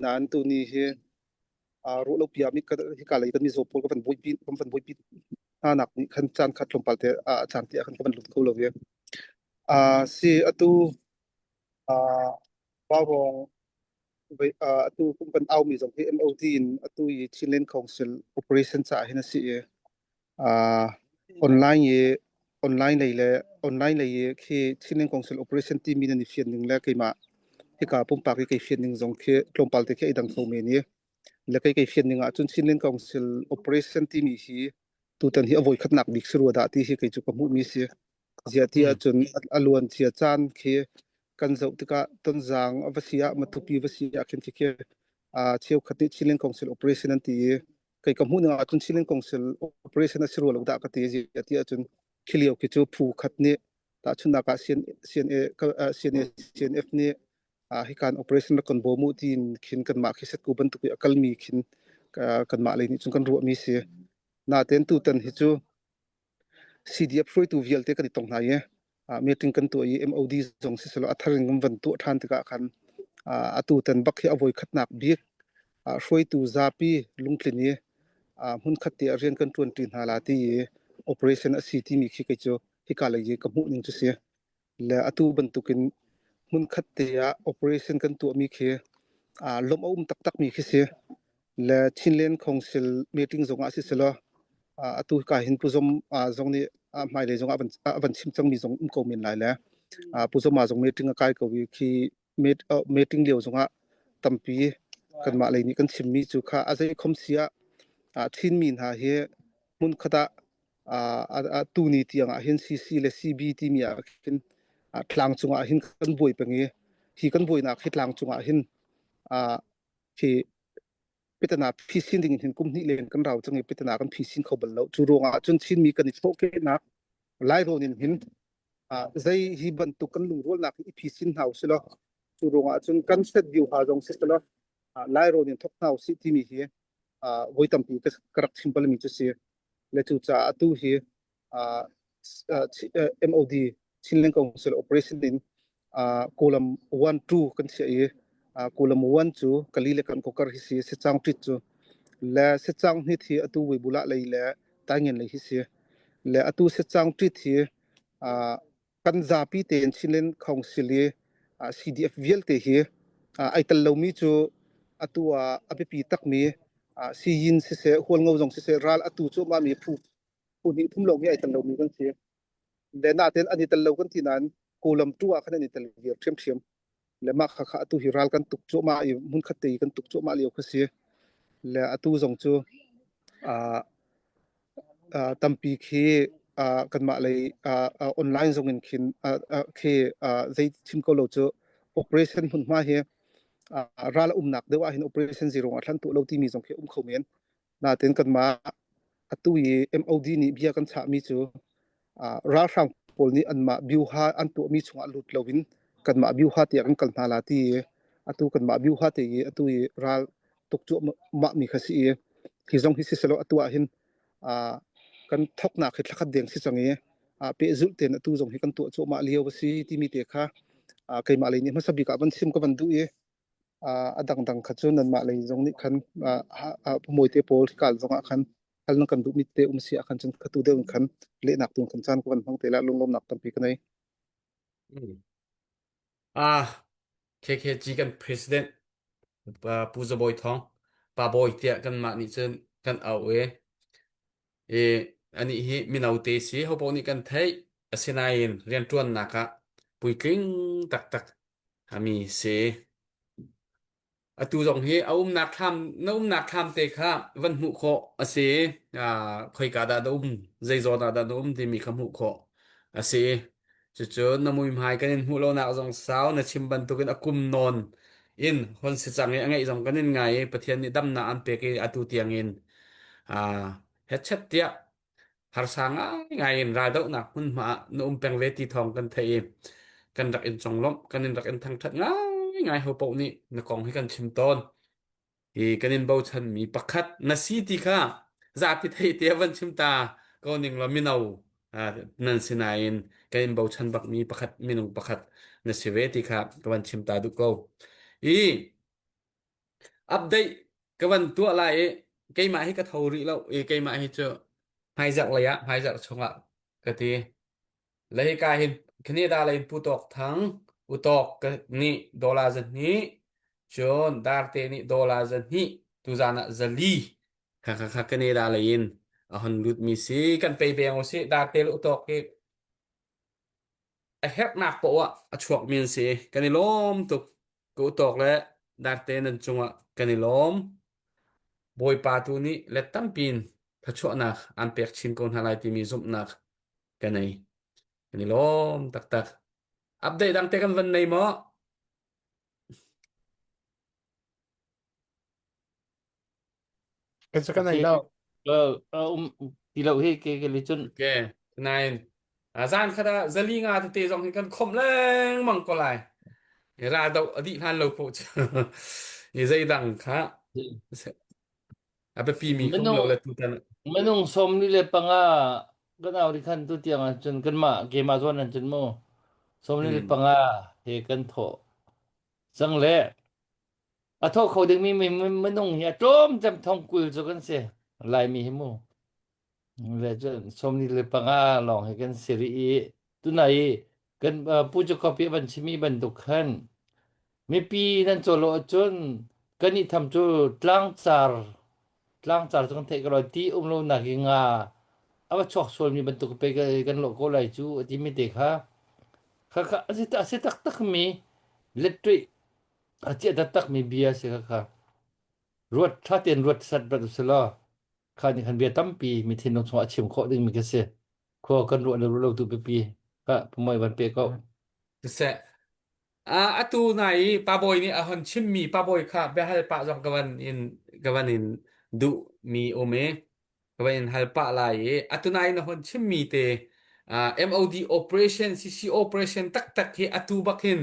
nain tuni hi aa ruah lo pia mi hika lei kan mizaw pawl ka van buaipi kan van buaipi hna nak nih khan caan khat tlawmpal te a caan te ah khan ka van lut kho lo i. Uh, si atu uh, Vaurawng atu kum kan aumi zong hi MOD in atu i Chinland Council operation caah hin a si i uh, online i online lei le online lei i khi Chinland Council operation timi nan i fian ning le keimah hika pumpak i kei fian ning zong khi tlawmpal te khi ai dang kho men i le kei kei fian ning ah cun Chinland Council operation timi hi tutan hi a voi khatnak bik si rua dah ti hi kei cu ka hmuh mi si. Ziah ti ahcun a luan cia caan khi kan zoh tikah Tonzang a va si ah Matupi va si ah khin khi cheukhat nih Chinland Council operation an ti i kei ka hmuh ning ahcun Chinland Council operation a si rua lo dah ka ti ziah ti ahcun khi lio khi cu phu khat nih tahchunhnak ah CNA CNA CNF nih hikan operation rak kan bawm u tiin khin kanmah khi setku bantuk i a kalmi khin kanmah lei nih cun kan ruahmi si. Natein tutan hi cu CDF hruaitu vialte kan i tong hna i meeting kan tuah i MOD zong siselaw a thar in kan van tuah ṭhan tikah khan atu tan bak hi a voi khatnak bik hruaitu zapi lungtlin i hmunkhat te ah rian kan ṭuanṭi hna la ti i operation a si timi khi kei cu hika lei i ka hmuh ning cu si. Le atu bantukin hmunkhat te ah operation kan tuahmi khi lawmh a um taktakmi khi si. Le Chinland Council meeting zong ah siselaw atu ka hin Pu Zom zong nih hmailei zong ah a van chim cangmi zong um ko men lai le Pu Zoma zong meeting a kai ko i khi meeting lio zong ah tampi kanmah lei nih kan chimmi cu kha a zei khom si ah Chinmi hna hi hmunkhat ah tuni tiang ah hin CC le CB timi ah khin tlang cungah hin kan buai peng i hi kan buainak hi tlang cungah hin khi pitana phisin ding hin kum hnih len kan rau cang i pitana kan phisin kho bal lo cu ruangah cun Chinmi kan i thawhkehnak Lairawn in hin zei hi bantuk kan lungrualnak hi i phisin hna usih law cu ruangah cun kan set view ha zong si selaw Lairawn in thok hna usih timi hi voi tampi ka rak chim balmi cu si le cu caah atu hi MOD Chinland Council operation in. Uh, Kawlam 1 2 kan chiah i uh, Kawlam 1 cu kali le kan kokar hi si Sechang tit cu le Sechang hnit hi atu Weibula lei le Taingen lei hi si le atu Sechang tit hi uh, kan zapi tein Chinland Council i uh, CDF vialte hi uh, ai tel lomi cu atu ah a biapi takmi uh, siyin siseh hualngo zong siseh ral atu cu mah mi phu phu hnih thum lawng hi ai tel lomi kan si. Le natin an i tel lo kan ti nain Kawlam tu ah khan an i tel viar ṭhiamṭhiam. Le mah kha kha atu hi ral kan tuk cuahmah i hmunkhat te i kan tuk cuahmah lio kha si. Le atu zong cu uh, uh, tampi khi uh, kanmah lei uh, uh, online zong in khin uh, uh, khi uh, zei chim ko lo cu operation hmunhma hi uh, ral a umnak deuh ah hin operation zero ah thlan tuah lo timi zong khi um kho men. Natin kanmah atu i MOD nih bia kan chahmi cu uh, ralhrang pawl nih anmah biuha an tuahmi chungah lut loin kanmah biuha tiah kan kal hna la ti i atu kanmah biuha te i atu i ral tuk cuahmah mi kha si i hi zong hi siselaw atu ah hin uh, kan thoknak hi thlakhat deng si cang i uh, pehzulh tein atu zong hi kan tuah cuahmah lio a si timi te kha uh, keimah lei nih hmasa bik ah van chim ka van duh i a dangdang kha cu nanmah lei zong nih khan Pu te pawl kal zong ah khan hal nan kan duhmi te um si ah khan cun khatu deuh in khan lehnak tu kan caan ka van hmang te la lunglawmnak tampi ka nei. Ah, KKG kan president Pu Za Bawi Thawng Pa Bawi tiah kanmah nih cun kan auh i i anih hi mino te si hopo nih kan theih asinain rianṭuannak ah puitling taktak ami si. Atu zong hi a umnak thlam na umnak thlam te kha van hmuh khawh a si. Ah, khoika dah na um, zei zawn ah dah na um timi kha hmuh khawh a si. Cucu na muihmai kan in hmuh lonak zong sau na chim bantukin a kum nawn in hon si cang i a ngeih zong kan in ngai i Pathian nih damnak an pek i atu tiangin ah hetchet tiah harsa ngaingai in raldohnak hmunhma ah na um peng ve ti thawng kan theih i kan rak in conglawmh kan in rak in thangṭhat ngaingai ho paoh nih na kong hi kan chim tawn hi kan in bochanmi pakhat na si ti kha zapi thei te van chim ta ko ning law mino nan sinain kan in bochan bakmi pakhat minung pakhat na si ve ti kha ka van chim ta duh ko i Update ka van tuah lai i keimah hi ka tho rih lo i keimah hi cu hmaizarh lei ah hmaizarh chungah ka ti. Le hika hin Canada lei in Pu Tawk Thang, U Tawk ka nih dollar zahnih, cun Darte nih dollar zahnih, tuzaan ah zali kha kha kha Canada lei in a hon lutmi si. Kan pei beng usih Darte le U Tawk hi a herhnak poah ah a chuakmi an si. Kan i lawm tuk. Ka utawk le darte nan cungah kan i lawm. Bawipa tu nih let tampi in thluachuahnak aan pek chin ko hna lai timi zumhnak ka nei. Kan i lawm taktak. Update dang te kan van nei maw? Kan kan nei lo. Um ti lo hi ke ke li cun. Okay. Nain zan khat ah zali nga tete zong hi kan khomh lengmang ko lai. Ra do a dih hlan lo ko cu. I zeidang kha a biapi mi khom lo le tutan. Minung som ni le panga kan au ri khan tu tiang ah cun kanmah keimah zawn an cun mu som ni le panga he kan thawh cang le A thawh kho dingmi minung hi a tlawm cem thong 20 cu kan si. Laimi hi mu. Le cun 45 lawng hi kan si rih i tunai i kan Pu Jacob i van chimi bantuk khan mipi nan cawlo ahcun kan i tham cu tlangcar tlangcar cu kan theih ko lai ti um lo nak i nga a va chuak sualmi bantuk pe kan lawh ko lai cu a timi te kha kha kha a si taktak mi lettuih A ciah taktakmi bia a si khakha. Ruat ṭha tein ruat sat rat usih law kha nih khan bia tampi mi thinlung chungah a chim khawh dingmi khi si. Khua kan ruah le ruah lo tu pipi kha pumoi van pe ko. Siseh. Ah, atu nai i Pa Bawi nih a hon chimmi Pa Bawi kha biahal pah zong ka van in ka van in duh mi um i ka van in hal pah lai i atu nai na hon chimmi te uh, MOD operation CC operation taktak hi atu bak hin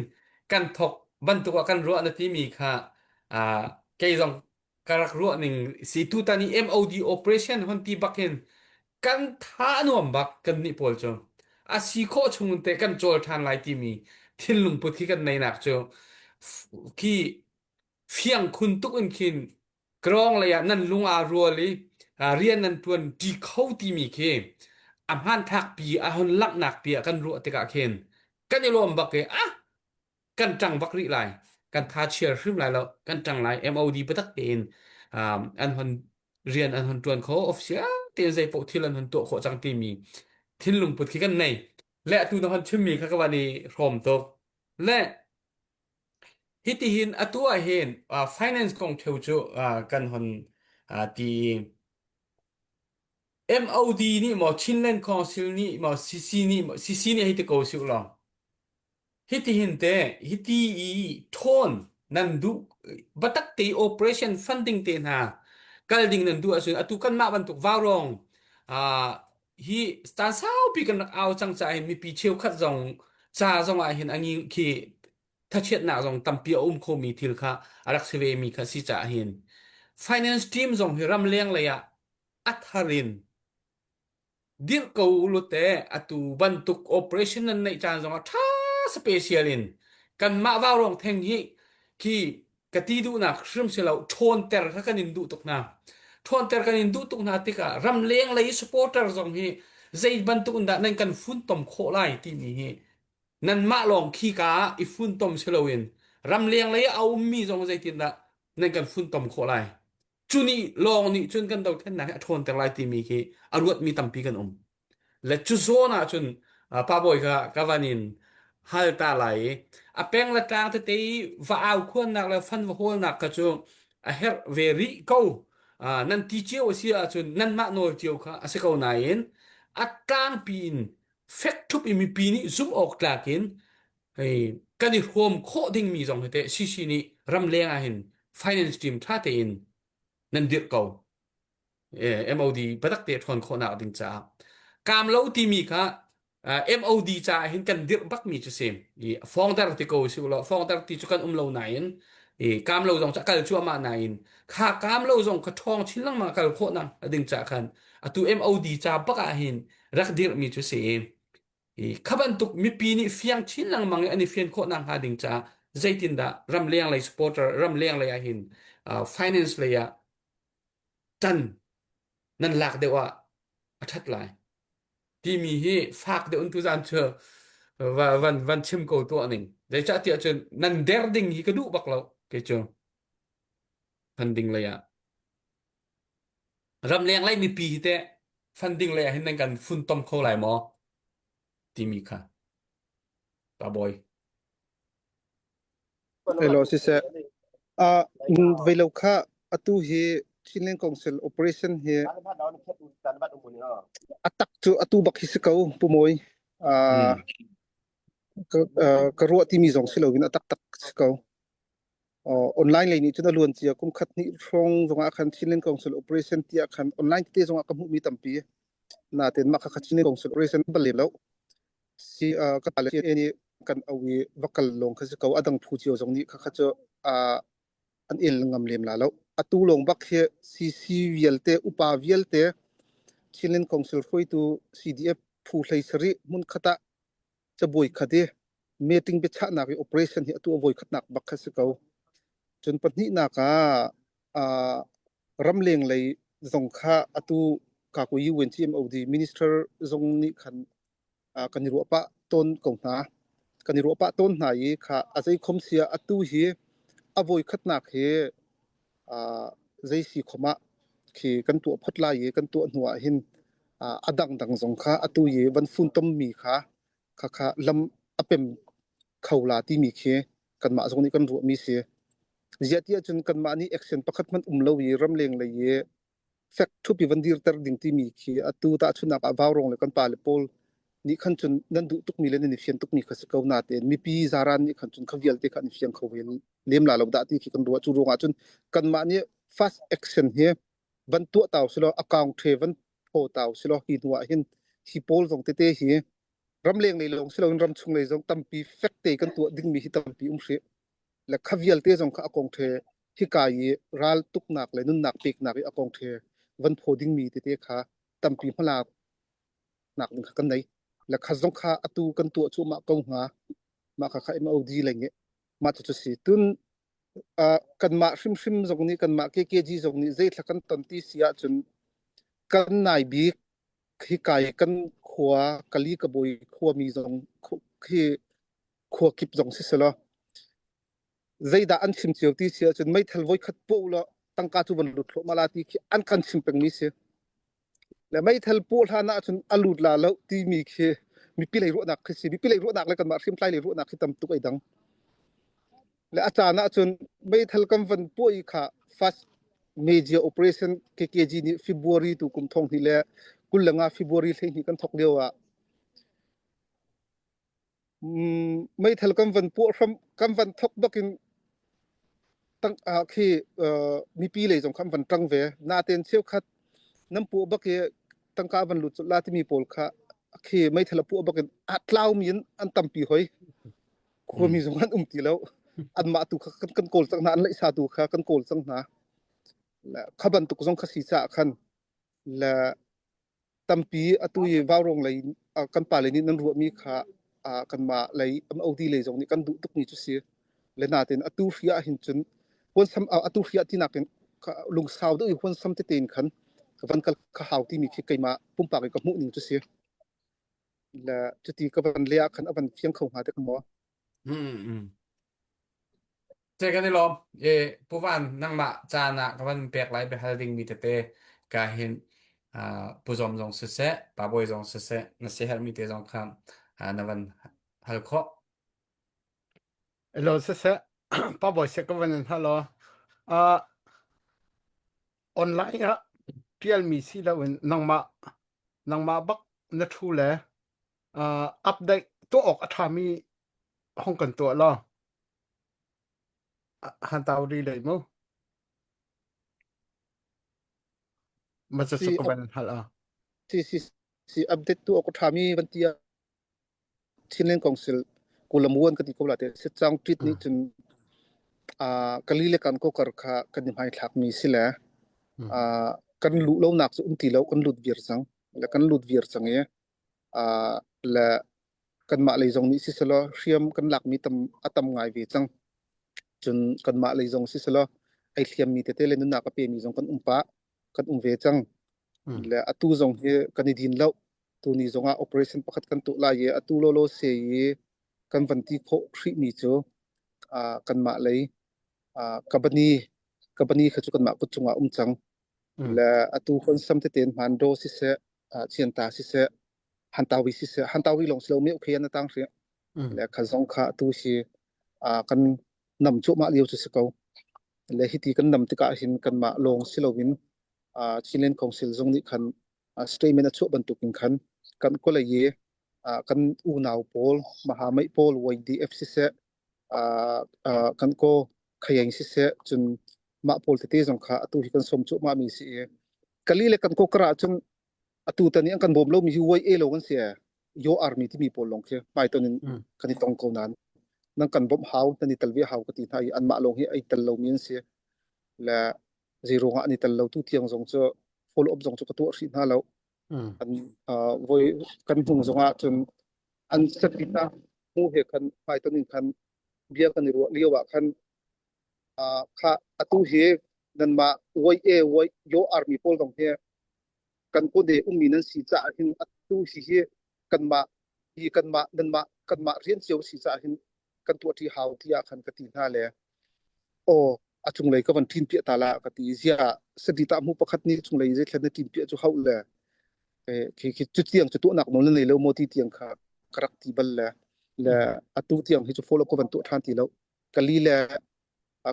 kan thok bantuk ah kan ruah na timi kha uh, kei zong ka rak ruah ning si tutan i MOD operation hon ti bak hin kan tha nuam bak kan nih pawl cu a si khawh chung te kan cawl ṭhan lai timi. thinlung put khi kan neinak cu khi fiang khun tuk in khin Krawng lei ah nan lung aa rual i rian nan ṭuan ṭi kho timi khi a hmanthlak pi a hon langhnak pi ah kan ruah tikah khin kan i lawm bak i ah kan ṭang bak rih lai kan tha chiar hrim lai lo kan ṭang lai MOD biatak tein um, an hon rian an hon ṭuan kho official tein zei paoh thil an hon tuah khawh cang timi thinlung put khi kan nei le atu na hon chimmi kha ka van i hrawm tuk le Hitihin atu ahhin finance kong ṭheo cu kan hon ti i MOD nih maw Chinland Council nih maw CC nih maw CC nih hei ti ko sih ulaw hitihin teh hiti i ṭhawn nan duh biatak te i operation funding te hna kal ding nan duh ahcun atu kanmah bantuk vaurawng hi caan saupi kan rak au cang caah hin mipi cheukhat zong ca zong ah hin a ngi khi thachiatnak zong tampi a um khomi thil kha a rak si ve mi kha si caah hin finance team zong hi ramleng lei ah a thar in dirh ko u te atu bantuk operation nan neih caan zong ah tha special in kanmah vaurawng theng hi khi ka ti duhnak hrim si lo ṭhawnter kha kan in duh tuk hna ṭhawnter kan in duh tuk hna tikah ramleng lei supporter zong hi zei bantuk in dah nan kan funtom khawh lai timi hi nanmah lawng khi ka ah i funtom si loin ramleng lei a ummi zong zeitindah nan kan funtom khawh lai cu nih lawng nih cun kan dothlennak hi a ṭhawnter lai timi khi a ruatmi tampi kan um le cu zawn ah cun pa bawi kha ka van in hal ta lai i a peng le tlang tete i va au khuannak le fan va hawlnak kha cu a herh ve rih ko nan ti cio a si ahcun nanmah nawl cio kha a si ko nain a tlangpi in fek ṭhup i mipi nih zumh awk tlak in hei kan i hrawm khawh dingmi zong hi teh CC nih ramleng ah hin finance team ṭha tein nan dirh ko MOD biatak te ṭhawn khawhnak ding caah kaam lo timi kha MOD caah hin kan dirh bakmi cu si i fongter ti ko si law fongter ti cu kan um lo nain i kaam lo zong cu a kal cuahmah nain kha kaam lo zong kha ṭhawng chin lengmang a kal khawhnak ding caah khan atu MOD ca bak ah hin rak dirhmi cu si i kha bantuk mipi nih fiang chin lengmang i an i fian khawh nakhnga ding caah zeitindah ramleng lei supporter ramleng lei ah hin finance lei ah ṭan nan lak deuh ah a ṭhat lai timi hi fak deuh in tuzan cu va van van chim ko tuah ning zeicahtiah cun nan der ding hi ka duh bak lo kei cu funding lei ah ramleng lei mipi hi teh funding lei ah hin nan kan funtom kho lai maw timi kha pa bawi Hello siseh. Uh, veilo kha atu hi Chinland Council operation hi atak cu atu bak hi si ko Pu Mawi. Uh, ka, uh, ka ruah timi zong si loin a taktak si ko. Uh, online lei nih cun a luan cia kum khat hnih hrawng zongah khan Chinland Council operation tiah khan online tete zongah ka hmuhmi tampi. Natin mah kha Chinland Council operation bal lem lo. Si uh, ka le nih kan au i va kal lawng kha si ko a dang phu cio zong nih kha cu uh, an el ngam lem la lo atu lawng bak hi CC vialte upa vialte Chinland Council hruaitu CDF phu hlei sarih hmun khat ah cabuai khat i meeting biachahnak i operation hi atu a voi khatnak bak kha si ko cun pahnihnak ah uh, ramleng lei zong kha atu ka ku UNCMOD minister zong nih khan kan i ruah pah tawn ko hna. Kan i ruah pah tawn hna i kha a zei khom sia atu hi a voi khatnak hi zei si khom ah khi kan tuah phot lai i kan tuah hnu ah hin a dangdang zong kha atu i van funtom mi kha kha kha lam a pem kho la timi khi kanmah zong nih kan ruahmi si. Ziah ti ahcun kanmah nih action pakhat hmanh um lo i ramleng lei i fek ṭhup i van dirter ding timi khi atu tahchunhnak ah Vaurawng le kan pale pawl nih khan cun nan duh tukmi le nan i fian tukmi kha si ko natein mipi zaran nih khan cun kha vialte kha an i fiang kho ve lem la lo dah ti khi kan ruah cu ruangah cun kanmah nih fast action hi van tuah tau silo account the van phaw tau silo hi hnu ah hin hi pawl zong tete hi ramleng lei lawng siloin ramchung lei zong tampi fek te kan tuah dingmi hi tampi um hrih le kha vialte zong kha a kong the hika i ral tuknak le nunnak peknak i a kong the van phaw dingmi tete kha tampi hmalak nak ding kha kan nei le kha zong kha atu kan tuah cuahmah ko hnga. Mah kha kha MOD lei nih mah cu cu si. Tun uh, kanmah hrimhrim zong nih kanmah KKG zong nih zeithla kan ton ti si ahcun kan nai bik hi kai kan khua kali ka bawi khuami zong khi khua kip zong si selaw zeidah an chim cio ti si ahcun meithal voikhat puah law tangka cu van lut thluahmah la ti khi an kan chim pengmi si. Le meithal puah hlan ahcun a lut la lo timi khi mipi lei ruahnak khi si. Mipi lei ruahnak le kanmah hriamtlai lei ruahnak khi tam tuk ai dang. Le a caan ahcun meithal kan van puah i kha first major operation KKG nih February tu kum thong hnih le 25 February 12 kan thok lio ah meithal kan van puah hram kan van thok bakin tang ah khi mipi lei zong kha an van ṭang ve natein cheukhat nan puah bak i tangka van lut la timi pawl kha khi meithal a puah bakin a tlaumi in an tampi hoi khuami zong an um ti lo anmah tu kha kan, kan kawl cang hna an laihsa tu kha kan kawl cang hna kha bantuk zong kha si caah khan le tampi atu i vaurawng lei kan pale nih nan ruahmi kha kanmah lei MOD lei zong nih kan duh tukmi cu si. Le natin atu hri ah hin cun huansam atu hri ah tinak in lungsau deuh i huansam tete in khan van kal kha hau timi khi keimah pumpak in ka hmuh ning cu si. Le cuti ka van le ah khan a van fiang kho hnga dek maw? Mm, mm. Te kan i lawm. E, Pu Van, nangmah caan ah ka van pek lai biahal dingmi tete ka hin uh, Pu Zawm zong siseh, Pa Bawi zong siseh, na siaherhmi te zong kha uh, na van hal khawh. Hello siseh, Pa Bawi seh ka van in hal aw. Uh, online ah ṭialmi si loin nangmah nangmah bak na thu le uh, update tuah awk a ṭhami hong kan tuah law. Han tau ri lei mu. Ma cu Si ka van hal a. si si si update tu awk a ṭhami van ti ah Chinland Council Kulamuan ka ti ko la te si chang ṭit nih cun ah kali le kan kokar kha kan i hmaithlak mi si le ah kan luh lonak cu um ti lo kan lut vir cang le kan lut vir cang i ah le kanmah lei zong nih siselaw hriam kan lakmi tam a tam ngai ve cang. Cun kanmah lei zong siselaw ei hliammi tete le nunnak a pemi zong kan um pah kan um ve cang. Le atu zong hi kan i din lo. Tuni zong ah operation pakhat kan tuah lai i atu lawlaw se i kan van ti khawh hrihmi cu uh, kanmah lei uh, kabani kabani kha cu kanmah kut cungah um cang. Le atu kon sam tete in hmando siseh, uh, chianta siseh, hantawi siseh hantawi lawng si lo mi okay an tang hri le kha zong kha tu hi kan nam cuahmah lio cu si ko le hiti kan nam tikah hin kanmah lawng si loin Chinland Council zong nih khan statement a chuah bantukin khan kan kolei i kan unau pawl Mahamai pawl YDF siseh kan ko khayeng siseh cun mah pawl tete zong kha atu hi kan som cuahmah mi si i kali le kan ko kara cun atu tan i an kan bawm lomi hi YA lo kan si ee. Yo Army timi pawl lawng khi hmaiton in kan i tong ko nain nan kan bawmh hau nan i tel ve hau ka ti hna i anmah lawng hi ai tel lomi an si le zei ruangah an i tel lo tu tiang zong cu follow up zong cu ka tuah hrih hna lo an voi kan hung zongah cun an set hna mu he khan hmaiton in khan bia kan i ruah lio ah khan kha atu hi nanmah YA Yo Army pawl zong hi kan kawde ummi nan si caah hin atu hi hi kanmah hi kanmah nanmah kanmah rian cio si caah hin kan tuahṭi hau tiah khan ka ti hna le aw a cunglei ka van ṭin piah ta la ka ti zia sadi ta mu pakhat nih cunglei zeithlan na ṭin piah cu hauh le khi khi cu tiang cu tuahnak nawl na nei lo maw ti tiang kha ka rak ti bal le le atu tiang hi cu follow ka van tuah ṭhan ti lo kali le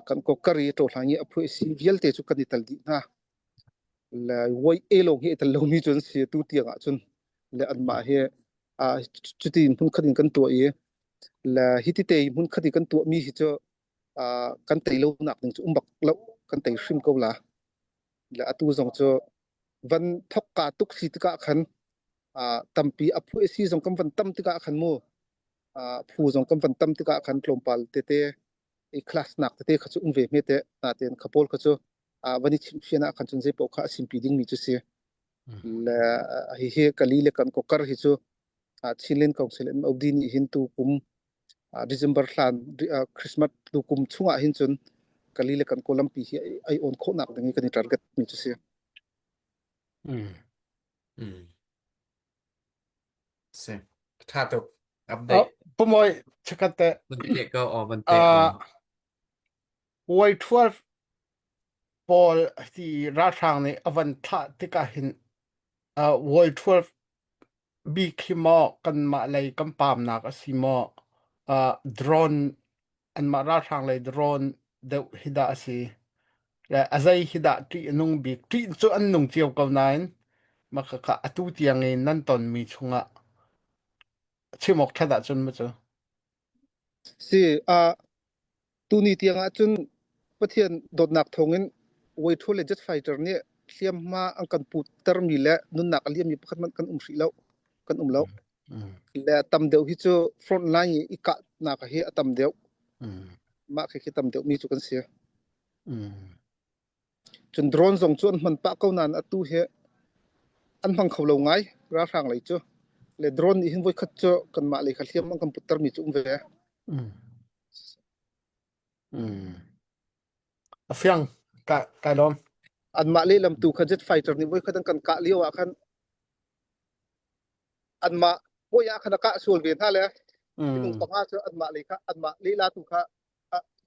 kan ko kari to hlang i a phui si vialte cu kan i tal dih hna Le voi e lawng hi tel lomi cu an si tu tiang ah cun le anmah hi ah cuti hmun khat in kan tuah i le hi ti te hmun khat i kan tuah mi hi cu ah kan tei lo nak ding cu um bak lo kan tei hrim ko la le atu zong cu van thok ka tuk si tikah khan ah tampi a phu si zong kan van tam tikah khan mu ah phu zong kan van tam tikah khan tlawmpal tete i class nak tete kha cu um ve hme te natein kha pawl kha cu van i chimhfian ah khan cun zei paoh kha a simpi dingmi cu si. Le hihi kali le kan kokar hi cu Chinland Council MOD nih hin tu kum. December hlan Christmas tu kum chungah hin cun kali le kan lampi hi ai on khawhnak ding i kan i target mi cu si. Mm. Mm. Si. Tha tuk. Update. Oh, Pu Mawi chikat te. Van te ko o van te. Uh, Way 12 pawl ti ralhrang nih a van thlah tikah hin uh, Way 12 bik hi maw kanmah lei kan paamnak a si maw uh, drone anmah ralhrang lei drone deuh hi dah a si le a zei hi dah ṭih a nung bik ṭih cu an nung cio ko nain mah khakha atu tiang in nan tonmi chungah chim awk ṭhat ahcun mu cu Si, uh, tuni tiang ahcun Pathian dawtnak thawngin Way le jet fighter nih hliamhma an kan puttermi le nunnak a liammi pakhat hmanh kan um hrih lo. Kan um lo. Mm. Le tam deuh hi cu front line i i kahnak hi a tam deuh. Mm. Mah khi khi tam deuh mi cu kan si. Mm. Cun drone zong cu an hman pah ko nain atu hi an hmang kho lo ngai ralhrang lei cu. Le drone nih hin voikhat cu kanmah lei kha hliam an kan puttermi cu um ve. Mm. Mm. A fiang ka kai lawm. Anmah lehlam tu kha jet fighter nih voikhat an kan kah lio ah khan anmah hawi ah khan a kah sual ve hna le minung panga cu anmah lei kha anmah lehla tu kha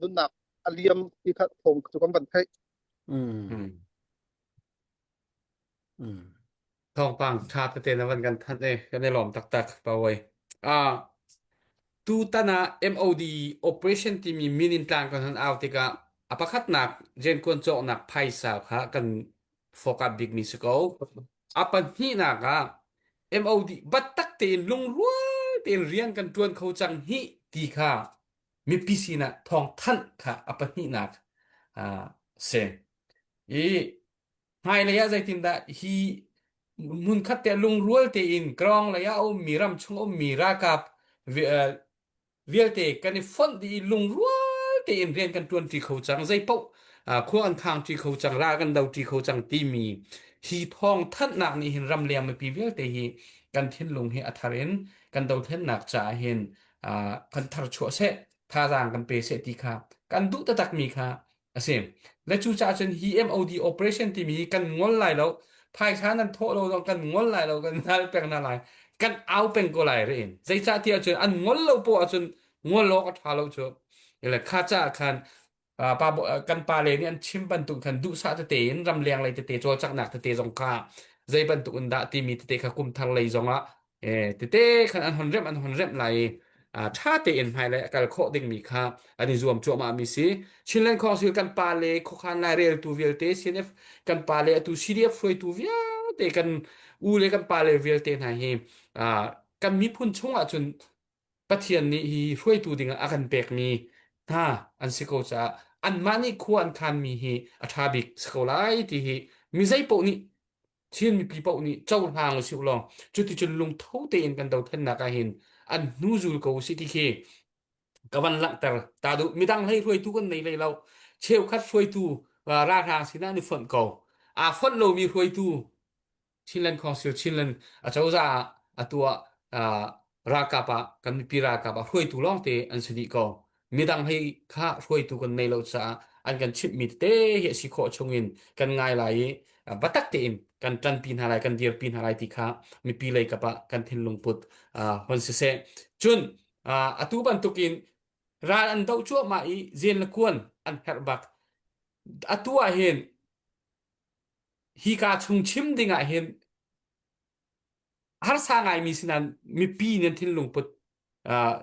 nunnak a liam ti kha thawng cu kan van theih. Mm. Mm. Thawngpang ṭha tete na van kan thanh i kan i lawm taktak Pawei. Ah, tutan ah MOD operation timi min in tlang kan han au tikah a pakhatnak riankuan cawknak phaisa kha kan focus bikmi si ko. A pahnihnak ah MOD biatak tein lungrual tein rian kan ṭuan kho cang hi ti kha mipi sinah thawngthanh kha a pahnihnak ah si. I Hmailei ah zeitindah hi hmunkhat te lungrual tein Krawng lei ah a ummi ramchung a ummi ralkap vialte kan i fonh dih i lungrual tein rian kan ṭuanṭi kho cang zeipaoh khua kan khangṭi kho cang ral kan doṭi kho cang timi hi thawng thanhnak nih hin ramleng mipi vialte hi kan thinlung hi a thar in kan dothlennak caah hin kan tharchuah seh thazaang kan pe seh ti kha kan duh taktakmi kha a si. Le cucaah cun hi MOD operation timi hi kan ngol lai lo. Phaisa nan thawh lo zong kan ngol lai lo, kan hal peng hna lai. Kan au peng ko lai riin. Zeicah ti ahcun an ngol lo poah ahcun ngol awk a ṭha lo cu. Le kha caah khan pa kan pa le nih an chim bantuk khan duhsah tete in ramleng lei tete cawlcanghnak tete zong kha zei bantuk in dah timi tete kha kum thar lei zong ah tete khan an hon remh an hon remh lai i ṭha tein hmailei a kal khawh dingmi kha an i zuam cuahmah mi si. Chinland Council kan pa le khuakhan laireltu vialte CNF kan pa le atu CDF hruaitu vialte kan u le kan pa le vialte hna hi kan miphun chung ahcun Pathian nih hi hruaitu dingah a kan pekmi hna an si ko caah anmah nih khua an khanmi hi a ṭha bik si ko lai ti hi mi zei paoh nih Chin mipi paoh nih cohlang usih law cuticun lungtho tein kan dothlennak ah hin an hnu zul ko usih ti khi ka van langhter ta duh midang hlei hruaitu kan nei hlei lo cheukhat hruaitu ralhrang sinah an i fonh ko aa fonh lomi hruaitu Chinland Council Chinland acozah ah atu ah ralkap ah kan mipi ralkap ah hruaitu lawngte an si dih ko. Midang hei kha hruaitu kan nei lo caah an kan chimhmi tete hi a si khawh chungin kan ngai lai i biatak tein kan ṭanpi hna lai kan dirpi hna lai ti kha mipi lei kap ah kan thinlung put hon siseh. Cun atu bantukin ral an doh cuahmah i zen le kuan an herh bak. Atu ah hin hika chung chim ding ah hin harsa ngaimi sinan mipi nan thinlung put uh,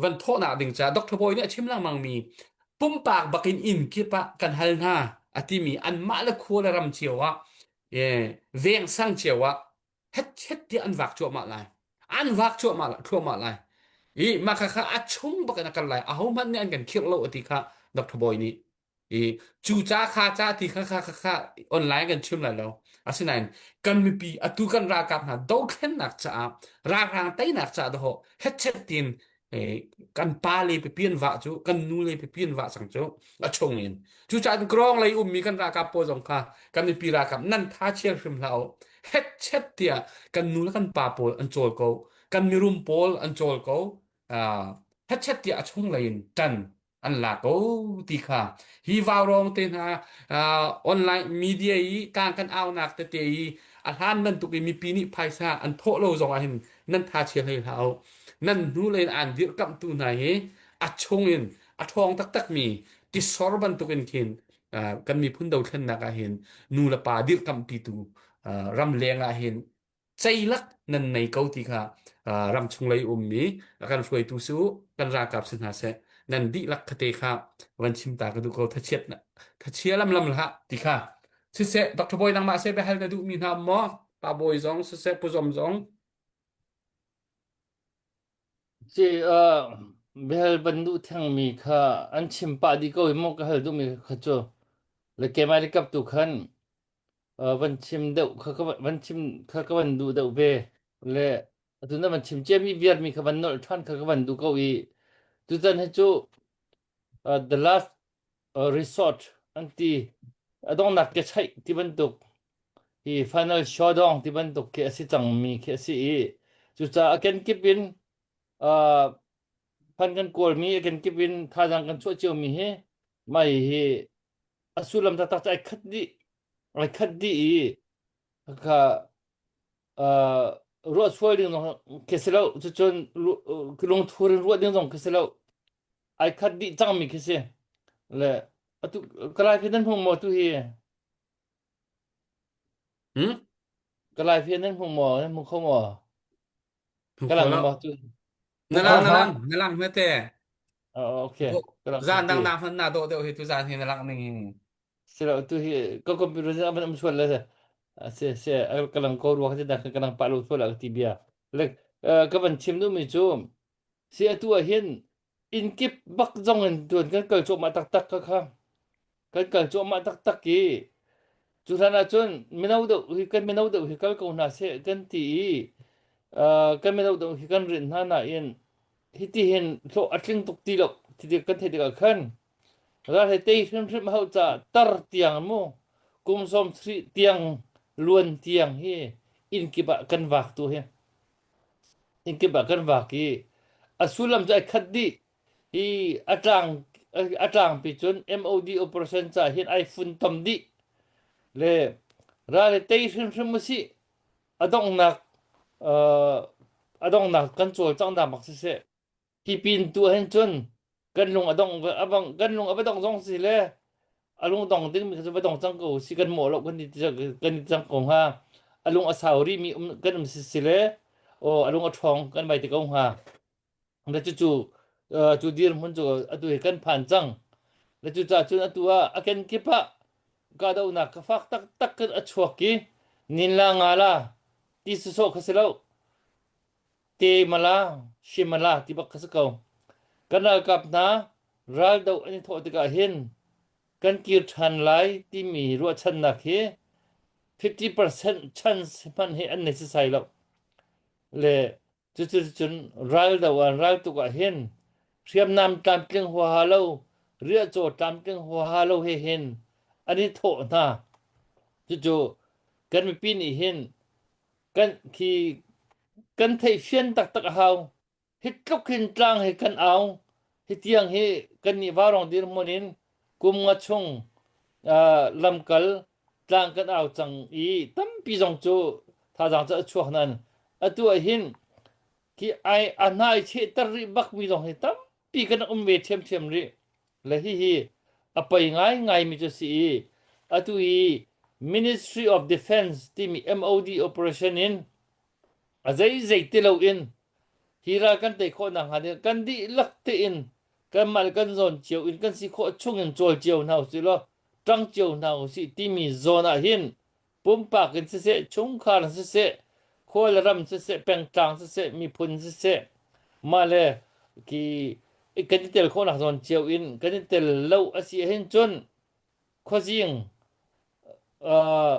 van thawhnak ding ca Dr. Bawi nih a chim lengmang mi pumpak bakin inn kip ah kan hal hna a timi anmah le khua le ram cio ah veng sang cio ah het het tiah an vak cuahmah lai an vak cuahmah thluahmah lai i mah kha kha a chung bak in a kal lai aho hmanh nih an kan khirh lo a ti kha Dr. Bawi nih I cu ca kha ca ti kha kha kha kha online kan chim lai lo. Asinain kan mipi atu kan ralkap hna dothlennak caah ralhrang teinak caah dahawh hetchet tin kan pa le pipi an vah cu kan nu le pipi an vah cang cu a chung in cucaah krong lei ummi kan ralkap pawl zong kha kan mipi ralkap nan tha chia hrim hlah u hetchet tiah kan nu le kan pa pawl an cawl ko kan mirum pawl an cawl ko. Hetchet tiah a chunglei in ṭan an la ko ti kha hi vaurawng te hna uh, online media i tlang kan aunak tete i a hlan bantuk i mipi nih phaisa an thawh lo zong ah hin nan tha chia hlei hlah u nan hnu lei in aan dirhkamhtu hna hi a chung in a ṭhawng taktak mi tisor bantuk in khin uh, kan miphun dothlennak ah hin nu le pa dirhkamhpitu uh, ramleng ah hin ceilak nan nei ko ti kha ramchung lei ummi kan hruaitu si u kan ralkap si hna seh nan dihlak khate kha van chim ta ka duh ko thachiat thachia lam lam hlah ti kha siseh Dr. Bawi nangmah se biahal na duhmi hna maw Pa Bawi zong siseh Pu Zom zong Ci uh, biahal van duh thengmi kha an chim pah dih ko i maw ka hal duhmi kha cu le kemai le kap tu khan van chim deuh kha ka van chim kha ka van duh deuh ve le atu na van chim ciami viarmi kha van nolh ṭhan kha ka van duh ko i tutan hi cu the last resort an ti a donghnak ke chaih ti bantuk hi final showdown ti bantuk khi a si cangmi khi a si i cucaah a kenkip in phan kan kawlmi a kenkip in thazaang kan chuah ciomi hi mai hi a sullam taktak cu ai khat dih ai khat dih i kha uh, ruah sual ding zong khi si lo cucun lungthur in ruah ding zong khi si lo ai khat dih cangmi khi si le atu kalai phi nan hmu maw tu hi hmm kalai phi nan hmu maw nan hmu kho maw hmu ka kho lang lo maw tu na hmu lang kho na maw lang na lang hme te oh, okay ka lang zan ti dang na hman na dawh deuh hi tu zan hi na lang ning hi Silo tu hi ka computer sin avan um sual le se se ka lang ko ruak te dak ka lang pa lo sual ti bia le ka van chim du mi chu si atu ah hin in kip bak zong in tuan kan kal cuahmah taktak ka kha kan kal cuahmah taktak i cu hlan ah cun mino deuh hi kan mino deuh hi kal ko hna seh kan ti i kan mino deuh hi kan rinh hna nain hiti hin hlawh a tling tuk ti lo ti kan theih tikah khan Ral he tei hrimhrim hau ca tar tiang mu kum sawm sarih tiang luan tiang hi inn kip ah kan vak tu hi inn kip ah kan vak i a sullam cu ai khat dih hi a tlang a tlangpi cun MOD operation ca hin ai funtom dih le ral he tei hrimhrim usih a donghnak uh, a donghnak kan cawlcanghnak bak siseh Hi pin tu ahhin cun kan lung a dong a bang kan lung a va dong zong si le a lung dong dingmi kha cu va dong cang ko si kan mawh lo kan i kan i cang ko hnga a lung a sau rihmi um kan um si si le aw a lung a ṭhawng kan vai te ko hnga le cucu cu dirhmun cu atu hi kan phan cang le cucaah cun atu ah a kenkip ah kahdohnak ka fak taktak kan a chuak i ninla nga la ti sawsawh kha si lo Te mala, Shimala ti bak kha si ko. Kan ralkap hna raldoh an i thawh tikah hin kan kir ṭhan lai timi ruahchannak hi 50% chance hmanh hi an nei sisai lo. Le cuticun raldoh ah raltuk ah hin hriamnam tlamtling huaha lo, riahcaw tlamtling huaha lo he hin an i thawh hna. Cucu kan mipi nih hin kan khi kan theihfian taktak a hau. Hi tluk hin tlang hi kan au. Hi tiang hi kan nih vaurawng dirhmun in kum nga chung uh, lamkal tlang kan au cang i tampi zong cu thazaang cu a chuak nain atu ah hin khi ai a hna i chehter rih bakmi zong hi tampi kan um ve ṭhiamṭhiam rih. Le hihi a poi ngaingaimi cu a si i atu i Ministry of Defense timi MOD operation in a zeizei ti loin hi ral kan tei khawh nakhnga ding kan dihlak tein kanmah le kan zawn cio in kan si khawh chung in cawl cio hna usih law ṭang cio hna usih timi zawn ah hin pumpak in siseh, chungkhar in siseh, khua le ram siseh, pengtlang siseh, miphun siseh, mah le ki kan i tel khawhnak zawn cio in kan i tel lo a si ahhin cun khuazing uh,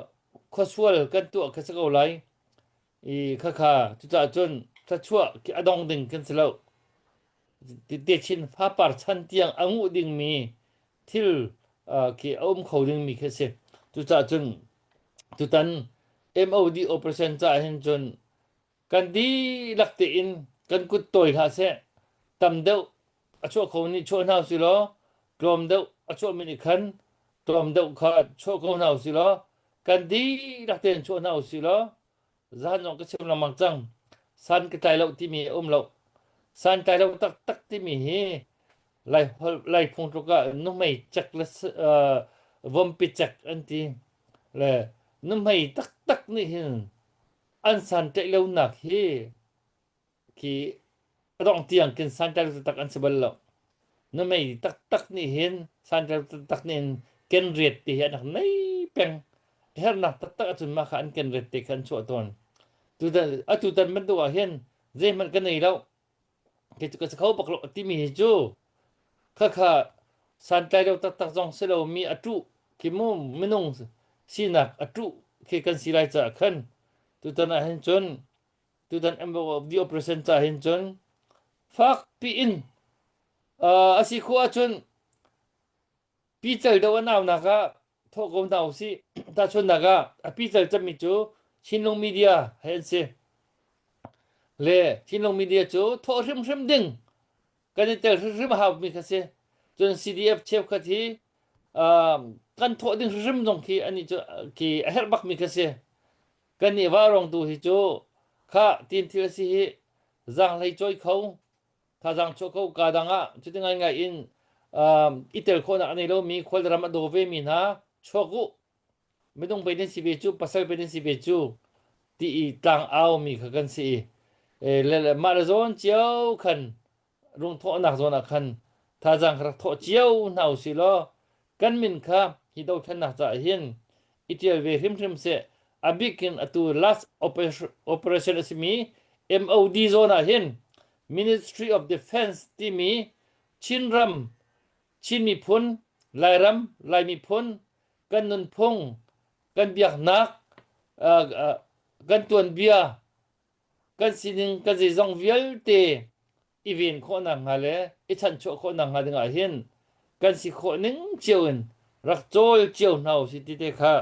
khuasual kan tuah kha si ko lai. I khakha cucaah cun thluachuah khi a dong ding kan si lo. Techin fapar chan tiang a nguh dingmi thil khi a um kho dingmi khi a si. Cucaah cun tutan MOD operation caah hin cun kan dihlak tein kan kut tawi hlah seh tam deuh. a chuah kho nih chuah hna usih law tlawm deuh a chuahmi nih khan tlawm deuh kha chuah ko hna usih law kan dihlak tein chuah hna usih law zan zong ka chim lengmang cang. San ka tlai lo timi a um lo. San tlai lo taktak timi hi Lai holh Lai phung tluk ah nuhmei cek le uh, vompi cek an ti. Le nuhmei taktak nih hin an san tlaih lonak hi khi a dongh tiang khin santlai taktak an si bal lo. Na mei taktak nih hin santlai taktak nih hin kenret te hi an rak nei peng. Hernak taktak ahcun mah kha an kenret te kha an chuah tawn. Tutan atu tan bantuk ah hin zeihmanh ka nei lo. Kei cu ka si kho bak lo timi hi cu khakha santlai lo taktak zong si lomi a ṭuh khi mu minung sinak a ṭuh khi kan si lai caah khan tutan ah hin cun tutan MOD operation ca hin cun fakpi in uh, a si khawh ahcun pical do an aunak ah thawh ko hna usih tahchunhnak ah a pical cemmi cu Chinlung Media he an si le Chinlung Media cu thawh hrimhrim ding kan i tel hrimhrim a haumi kha si cun CDF cheukhat hi uh, kan thawh ding hrimhrim zong khi ani cu khi a herh bakmi kha si Kannih vaurawng tu hi cu khah tin thil a si hi zaanghlei cawi kho thazaang chuah kho ka dang ah cuti ngaingai in um, i tel khawhnak a nei lomi khualram a daw vemi hna chuak u minung pe nan si ve cu pasal pe nan si ve cu ti i tlang au mi kha kan si i e, le, le, mah le zawn cio khan lungthawhnak zawn ah khan thazaang kha rak thawh cio hna usih law kan min kha hi dothlennak caah hin i ṭial ve hrimhrim seh. A bik in atu last operation a simi MOD zawn ah hin Ministry of Defense timi Chinram, Chin miphun, Lairam, Lai miphun, kan nunphung, kan biaknak, kan tuanbia, kan sining kan zeizong vialte i ven khawhnak hnga le i chanchuah khawhnak hnga dingah hin kan si khawh ning cio in rak cawl cio hna usih ti te kha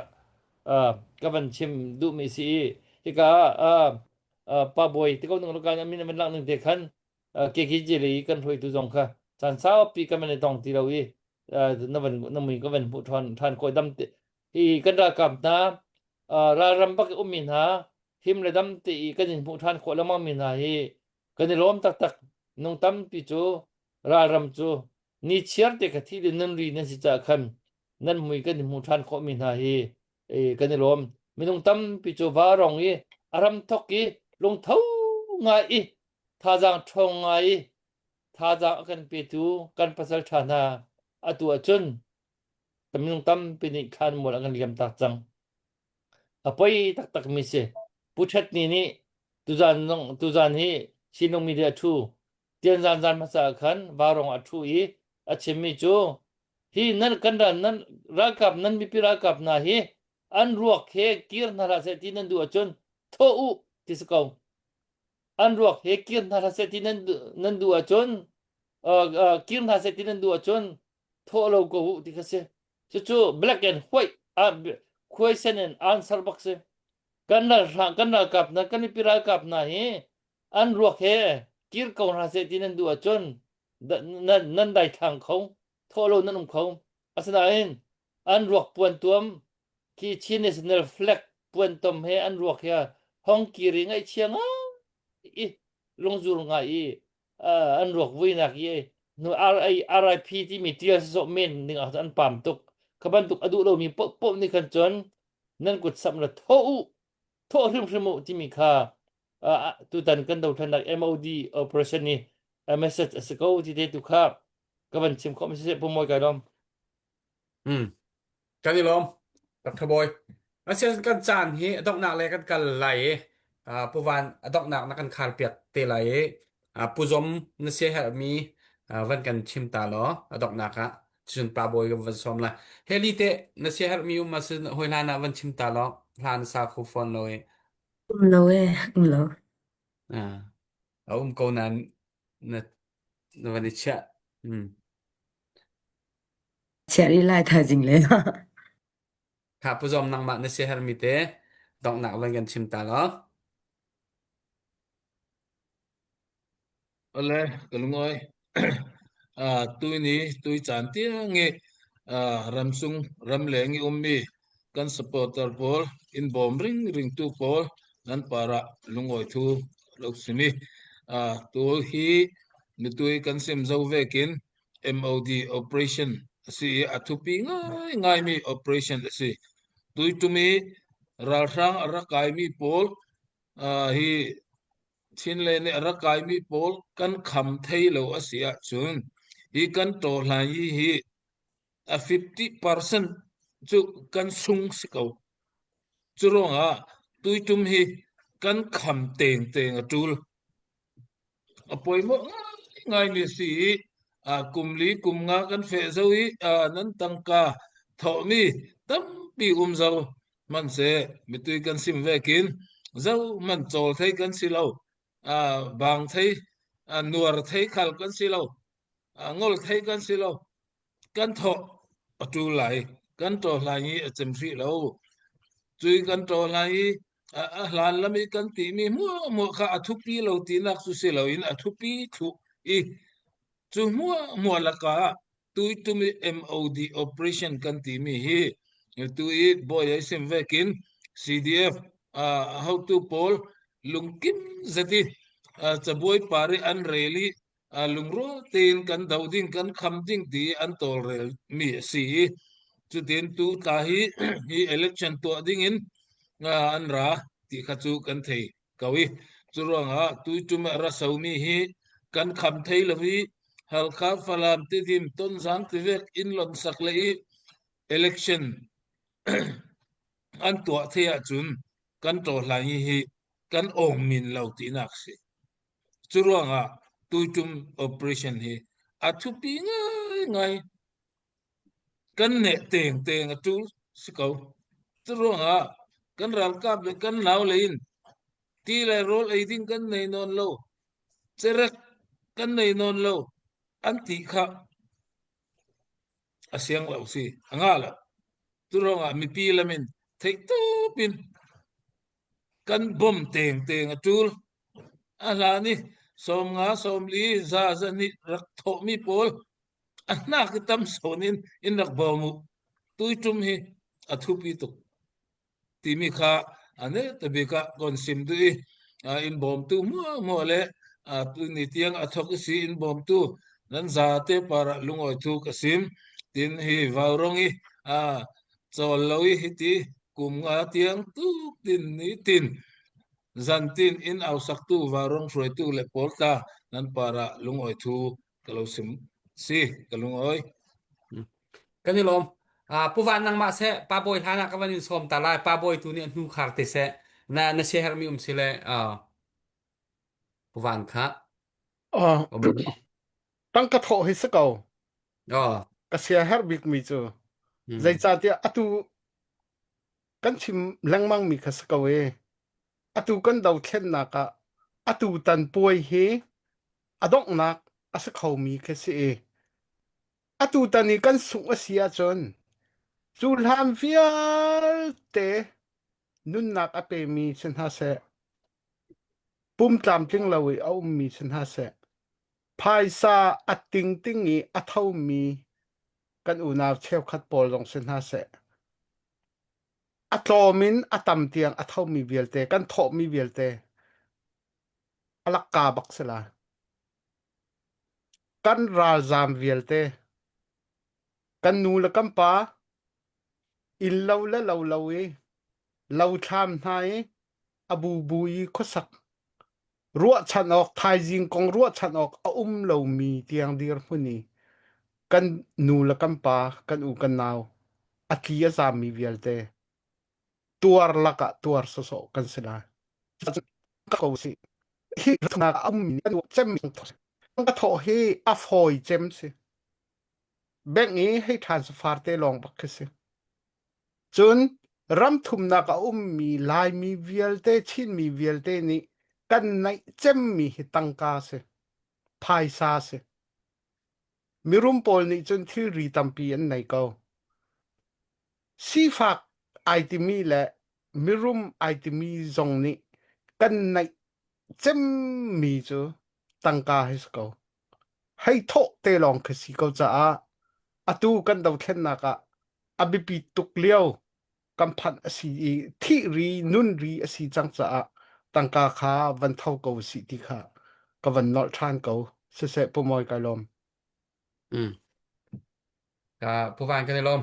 uh, ka van chim duhmi si i hika uh, uh, pa bawi te ko nung kan amin amin lang ning te khan KKG lei kan hruaitu zong kha caan saupi kan van i tong ti lo i na van na mui ka van hmuh ṭhan ṭhan ko dam te hi kan ralkap hna ralram bak i ummi hna him le dam te i kan in hmuh ṭhan khawh lengmang mi hna hi kan i lawm taktak nung tampi cu ralram cu ni chiar te kha thi le nun ri nan si caah khan nan mui kan i hmuh ṭhan khawh mi hna hi kan i lawm minung tampi cu varong i a ram thok i lungtho ngai i thazaang ṭhawng ngai i thazaang a kan petu kan pasal ṭha hna atu ahcun minung tampi nih thlan mual an kan liam tak cang a poi taktak mi si Pu Ṭhet Ni nih tuzan zong tuzan hi Chinlung media ṭhu tianzan zan hmasa ah khan varong a ṭhu i a chimmi cu hi nan kan ral nan ralkap nan mipi ralkap hna hi an ruak he kir hna hlah seh ti nan duh ahcun thawh u ti si ko an ruak he kir hna hlah seh ti nan nan duh ahcun uh, uh, kir hna seh ti nan duh ahcun thawh lo ko u ti kha si cucu black and white uh, question and answer bak si kan ralhrang kan ralkap hna kan mipi ralkap hna hi an ruak he kir ko hna seh ti nan duh ahcun nan nan daithlang kho thawh lo nan um kho asinain an ruak puan tuam khi Chin National Flag puan tom he an ruak he hong kir i ngaihchia ngai i lungzur ngai i an ruak vuinak i nu RIP timi tial sawh men ning ah an pam tuk kha bantuk a duh lomi poh nih khan cun nan kut samh la thawh u thawh hrimhrim u timi kha tutan kan dothlennak MOD operation ni message a si ko ti te tu kha ka van chim khawh mi siseh pu mawi kai lawm Hmm. Kan i lawm. Dr. Bawi. Asian kan caan hi a donghnak le kan kal lai i uh, Pu Van a donghnak na kan khar piak te lai i uh, Pu Zom na sia herhmi uh, van kan chim ta law a donghnak ah cun pa bawi kan van sawm lai. Heli te na sia herhmi um ma sin hoi hlan ah van chim ta law hlan sa kho fawn lo i Um lo e, um lo. uh, a um ko nan na na van i chiah. Hmm. Chiah rih lai thaizing le. Kha Pu Zawm nangmah na siaherhmi te donghnak van kan chim ta law. Ale, ka lungawi. Tuni tui caan tiang i ramsung ramleng i ummi kan supporter pawl in bawm ringringtu pawl nan parah lungawi thu lo simi. Tu hi mitui kan sim zo vekin MOD operation a si i a thupi ngaingaimi operation a si. Tuitum i ralhrang a rak kaimi pawl hi Chinlei nih a rak kaimi pawl kan kham thei lo a si ahcun hi kan tawhlan hi hi a 50% cu kan sung si ko. Cu ruangah tuitum hi kan kham tengteng a ṭul. A pawimawh ngaingaimi a si i kum li kum nga kan feh zau i nan tangka thawhmi tampi um zau hmanhseh mitui kan sim vekin zohhmanh cawl thei kan si lo bang thei nuar thei khal kan si lo ngol thei kan si lo kan thawh a ṭul lai kan ṭaw hlai i a cem hrih lo cui kan ṭaw hlai i a hlan lam i kan timi hmuahhmuah kha a thupi lo tinak cu si loin a thupi thluh i cu hmuahhmuah lakah tuitum i MOD operation kan timi hi tu i bawi ai sim vekin CDF hotu pawl lungkim zet i cabuai par i an rel i lungrual tein kan do ding kan kham ding ti an tawlrel mi a si i cutin tu tla hi hi election tuah ding in an ra ti kha cu kan thei ko i cu ruangah tuitum a ra somi hi kan kham thei lo i Halkha Falam Tidim Tonzang tivek inn lon sak le i election an tuah thei ahcun kan ṭawhlan hi hi kan awng min lo tinak si. Cu ruangah tuitum operation hi a thupi ngaingai. Kan neh tengteng a ṭul si ko. Cu ruangah kan ralkap le kan naule in ti le rawl ei ding kan nei nawn lo, cerek kan nei nawn lo an ti kha a siang lo si, a ngah lo. Cu ruangah mipi lam in theihtawp in kan bawm tengteng a ṭul. A hlan i 50 40 za za nih rak thawhmi pawl a hnak i tam sawn in in rak bawm u. Tuiṭum hi a thupi tuk timi kha ane tabik ah kon sim duh i in bawmtu hmuahhmuah le tuni tiang a thok i si in bawmtu nan zate parah lungawi thu ka sim. Tin hi vaurong i cawl lo i hiti kum nga tiang tuk tin ni tin zantin in au saktu vaurong hruaitu le pawl tla nan parah lungawi thu ka lo sim si ka lungawi. Kan i lawm. Uh, Pu Van nangmah seh Pa Bawi hlan ah ka van in sawm ta lai. Pa Bawi tu nih a hnu khar te seh. Na na siaherhmi um si le uh, Pu Van kha. Uh, tangka thawh hi si ko. Oh. Ka siaherh bikmi cu. Hmm. Zeicahtiah atu kan chim lengmang mi kha si ko e. Atu kan dothlennak ah atu tan puai hi a donghnak a si khomi khi si i atu tan i kan sungh a si ahcun cu hlan vialte nunnak a pemi si hna seh, pum tlamtling lo i a ummi si hna seh, phaisa a tingting i a thomi kan unau cheukhat pawl zong si hna seh, a tlawm in a tam tiang a thomi vialte, kan thawhmi vialte a lakka bak si lai. Kan ralzaam vialte, kan nu le kan pa, inn lo le lo lo i lothlam hna i a bubu i khuasak ruahchan awk thaizing kong ruahchan awk a um lomi tiang dirhmun i kan nu le kan pa kan u kan nau a tli a zaammi vialte tuar lakah tuar sawsawh kan si lai. Ko si. Hi nak a ummi kan cem ka thawh hi a fawi cem si. Bank i hei transfer te lawng bak khi si. Cun ram thumnak a ummi Laimi vialte, Chinmi vialte nih kan naih cemmi hi tangka si. Phaisa si. Mirum pawl nih cun thilri tampi an nei ko. Sifak ai timi le mirum ai timi zong nih kan naih cemmi cu tangka hi si ko. Hei thawh te lawng khi si ko caah atu kan dothlennak ah a biapi tuk lio kan phanh a si i thih ri nun ri a si cang caah tangka kha van tho ko usih ti kha ka van nolh ṭhan ko. Siseh Pu Mawi kai lawm. Mm. Ka Pu Van kan i lawm.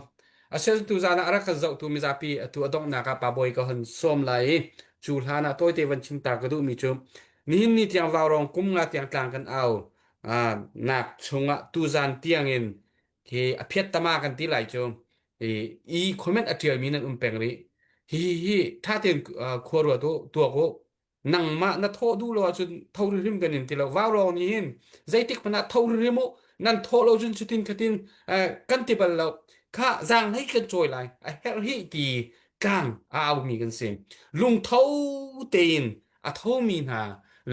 Asian tu zan ah a rak kan zohtu mizapi atu a donghnak ah Pa Bawi ka hon sawm lai i cu hlan ah tawite van chim ta ka duhmi cu nihin ni tiang vaurong kum nga tiang tlang kan au ah nak chungah tuzan tiang in khi a phiat tama kan ti lai cu i i comment a tialmi nan um peng rih hi hi hi tha tein khua ruat u tuak u nangmah na thawh duh lo ahcun tho hrimhrim kan in ti lo vaurawng nih hin zeitik hmanh ah tho hrimhrim u nan thawh lo cun cutin khatin kan ti bal lo kha zaanghlei kan cawi lai a herh hi ti tlang a aumi kan si lungtho tein a thomi hna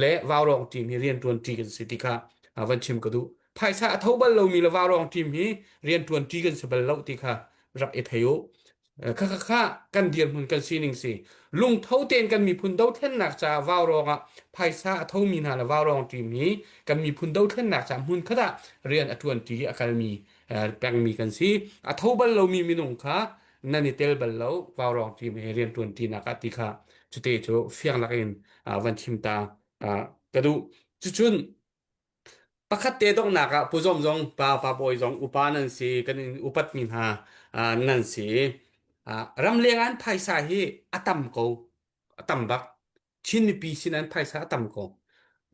le vaurawng team hi rianṭuan ṭi kan si ti kha van chim ka duh phaisa a tho bal lomi le vaurawng team hi rianṭuan ṭi kan si bal lo ti kha rak i thei u Kha kha kha kan dirhmun kan sining si. Lungtho tein kan miphun dothlennak caah vaurawng ah phaisa a thomi hna le vaurawng ṭim hi kan miphun dothlennak caah hmun khat ah rian a ṭuanṭi a kalmi pengmi kan si. A tho bal lomi minung kha nan i tel bal lo vaurawng ṭim he rian ṭuanṭinak ah ti kha cute cu fiang lakin van chim ta ka duh. Cucun Pakhat te donghnak ah Pu Zawm zong pa pa bawi zong upa nan si kan in upatmi hna nan si. Ramleng an phaisa hi a tam ko a tam bak. Chin mipi sin an phaisa a tam ko.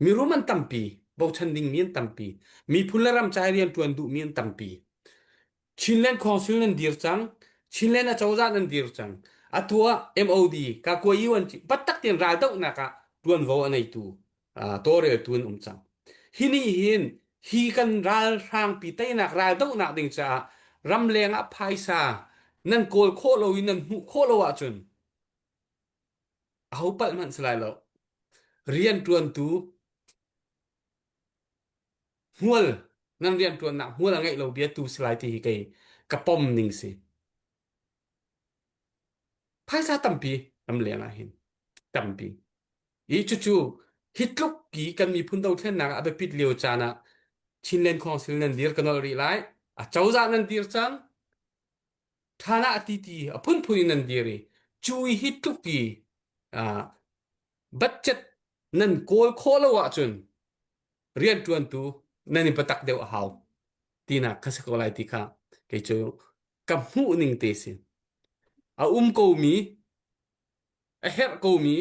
Mirum an tampi, bochan dingmi an tampi, miphun le ram ca i rianṭuan duhmi an tampi. Chinland Council nan dir cang. Chinland acozah nan dir cang. Atu ah MOD Kakua UN biatak tein raldohnak ah ṭuanvo a neitu tawlreltu an um cang. Hi nih hin hi kan ralhrangpi teinak raldohnak ding caah ramleng ah phaisa nan kawl khawh lo i nan hmuh khawh lo ahcun aho palh hmanh si lai lo. Rianṭuantu hmual nan rianṭuannak hmual a ngeih lo bia tu si lai ti hi kei ka pom ning si. Phaisa tampi ramleng ah hin tampi. I cucu hi tluk ki kan miphun dothlennak ah a biapit lio caan ah Chinland Council nan dir ka nolh rih lai. A cozah nan dir cang. Thana a ti ti a phunphun in nan dir i cu i hi tluk i budget nan kawl khawh lo ahcun rianṭuantu nan i biatak deuh a hau tinak kha si ko lai ti kha kei cu ka hmuh ning te si. A um komi a herh komi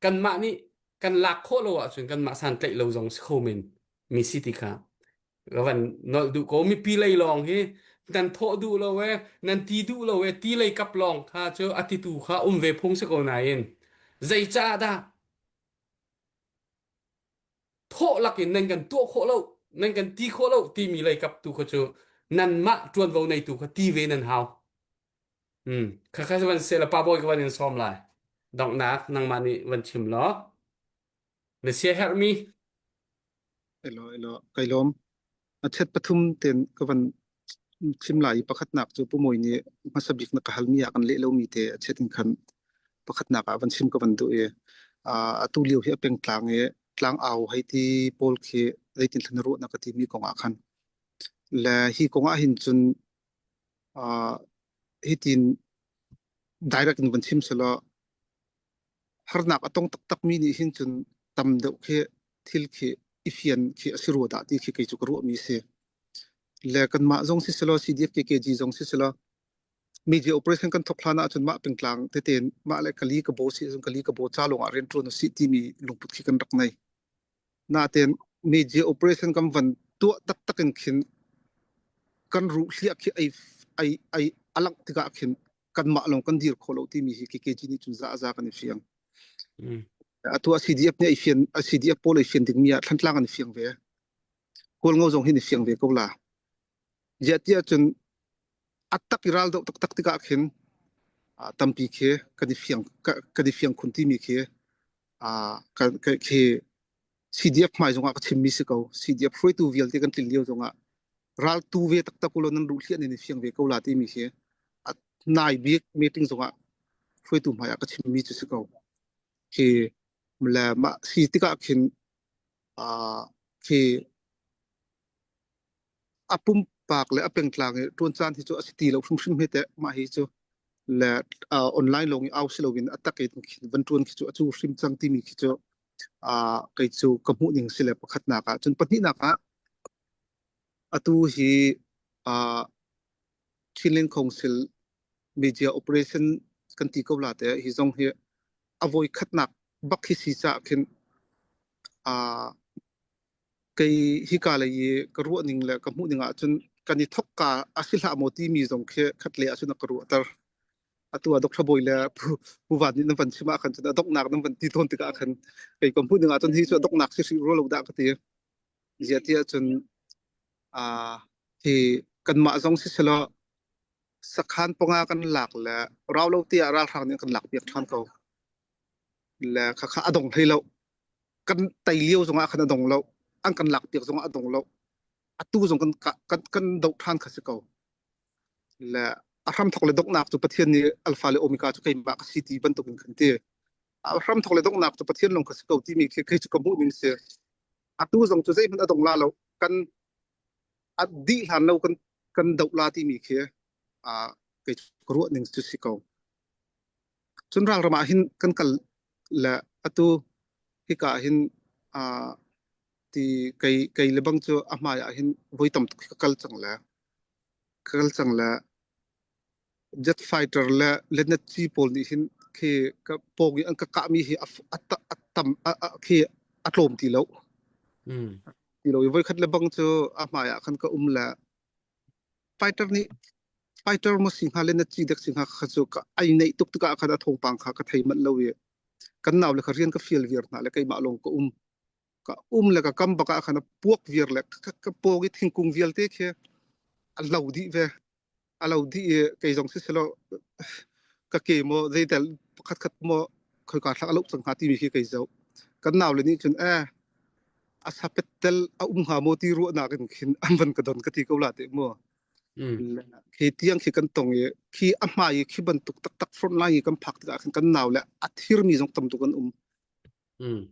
kanmah nih kan lak khawh lo ahcun kanmah santlaih lo zong si kho men mi si ti kha ka van nolh duh ko mipi lei lawng hi nan thawh duh lo e nan ti duh lo e ti lei kap lawng kha cu a titu kha um ve phung si ko nain zeicah dah thawh lakin nan kan tuah khawh lo nan kan ti khawh lo timi lei kap tu kha cu nanmah ṭuanvo neitu kha ti ve nan hau Hmm. Kha kha van se la pa bawi ka van in sawm lai. Donghnak nangmah nih van chim law. Na sia herhmi Elo elo kai lawm. A chet pathum ten ka van chim lai i pakhatnak cu Pu Mawi nih hmasa bik na ka halmi ah kan leh lomi te a chet in khan pakhatnak ah van chim ka van duh i atu lio hi a pengtlang i tlang au hei ti pawl khi zeitin thlan ruah na ka timi kong ah khan le hi kong ah hin cun hitin direct in van chim selaw harnak a tong taktakmi nih hin cun tam deuh khi thil khi i fian khi a si rua dah ti khi kei cu ka ruahmi si. Le kanmah zong si selaw CDF KKG zong si selaw media operation kan thok hlan ahcun mah pengtlang tete mah le kali ka bo si cun kali ka bo ca lawng ah rian ṭuan usih timi lungput khi kan rak nei. Natein media operation kan van tuah taktak in khin kan ruh hliah khi ai ai ai a langh tikah khin kanmah lawng kan dir khawh lo timi hi KKG nih cun za a za kan i fiang. Mm. Atu a CDF nih ai fian a CDF pawl ai fian dingmi ah Thantlang an i fiang ve. Kawlngo zong hin i fiang ve ko la. Ziah tiah cun a tak i ral doh taktak tikah khin tampi khi kan i fiang kan i fiang khun timi khi khi CDF hmai zongah ka chimmi si ko. CDF hruaitu vialte kan tlin lio zongah raltu ve taktak ulaw nan ruh hliah nan i fiang ve ko la timi khi a nai bik meeting zongah hruaitu hmai ah ka chimmi cu si ko. Khi le mah si tikah khin khi. A pumpak le a pengtlang i ṭuan caan hi cu a si ti lo hrimhrim hi teh mah hi cu le uh, online lawng i au si loin a tak in khin van ṭuan khi cu a cu hrim cang timi khi cu uh, kei cu ka hmuh ning si le pakhatnak ah cun pahnihnak ah atu hi uh, Chinland Council media operation kan ti ko la te hi zong hi a voi khatnak bak hi si ca khin uh, kei hika lei i ka ruah ning le ka hmuh ning ahcun kan i thokka a si hlah maw timi zong khi khat le ahcun a ka ruahter. Atu ah Dr. Bawi le Pu, Pu Van nih nan van chim ah khan cun a donghnak nan van ti tawn tikah khan kei ka hmuh ning ahcun hi cu a donghnak si hri rua lo dah ka ti. Zia ti ahcun ah hi kanmah zong si selaw sakhan panga kan lak le rau lo ti ah ralhrang nih kan lak piak ṭhan ko. Le khakha a dong hlei lo. Kan tei lio zongah khan a dong lo an kan lak piak zongah a dong lo atu zong kan kan kan doh ṭhan kha si ko le a hramthok le donghnak cu Pathian nih alpha le omega cu keimah ka si ti bantuk in kan ti a hramthok le donghnak cu Pathian lawng ka si ko timi khi kei cu ka hmuh ning si atu zong cu zeihmanh a dong la lo kan a dih hlan lo kan kan doh la timi khi a kei cu ka ruah ning cu si ko Cun ralram ah hin kan kal le atu hika ah hin uh, ti kei kei le bang cu a hmai ah hin voi tam tuk ka kal cang le ka kal cang le jet fighter le lenetci pawl nih hin khi ka pawng i an ka kahmi hi a a a tam a, a, khi a tlawm ti lo Mm. ti lo i voikhat le bang cu a hmai ah khan ka um le Fighter nih fighter maw si hnga le na ci dek si hnga kha cu ka ai neih tuk tikah khan a thawngpang kha ka thei manh lo i kan nau le kha rian ka fial viar hna le keimah lawng ka um ka um le ka kam bak ah khan a puak viar le ka, ka pawng i thingkung vialte khi a lo dih ve a lo dih i kei zong si selaw ka ke maw zeitel pakhat khat maw khoika thlak a lo cang hnga timi khi kei zoh kan nau le nih cun eh a sapet tel a um hnga maw ti ruahnak in khin an van ka don ka ti ko la te mu Mm. khi tiang khi kan tong i khi a hmai i khi bantuk taktak front line i kan phak tikah khan kan nau le a thirmi zong tam tuk an um Mm.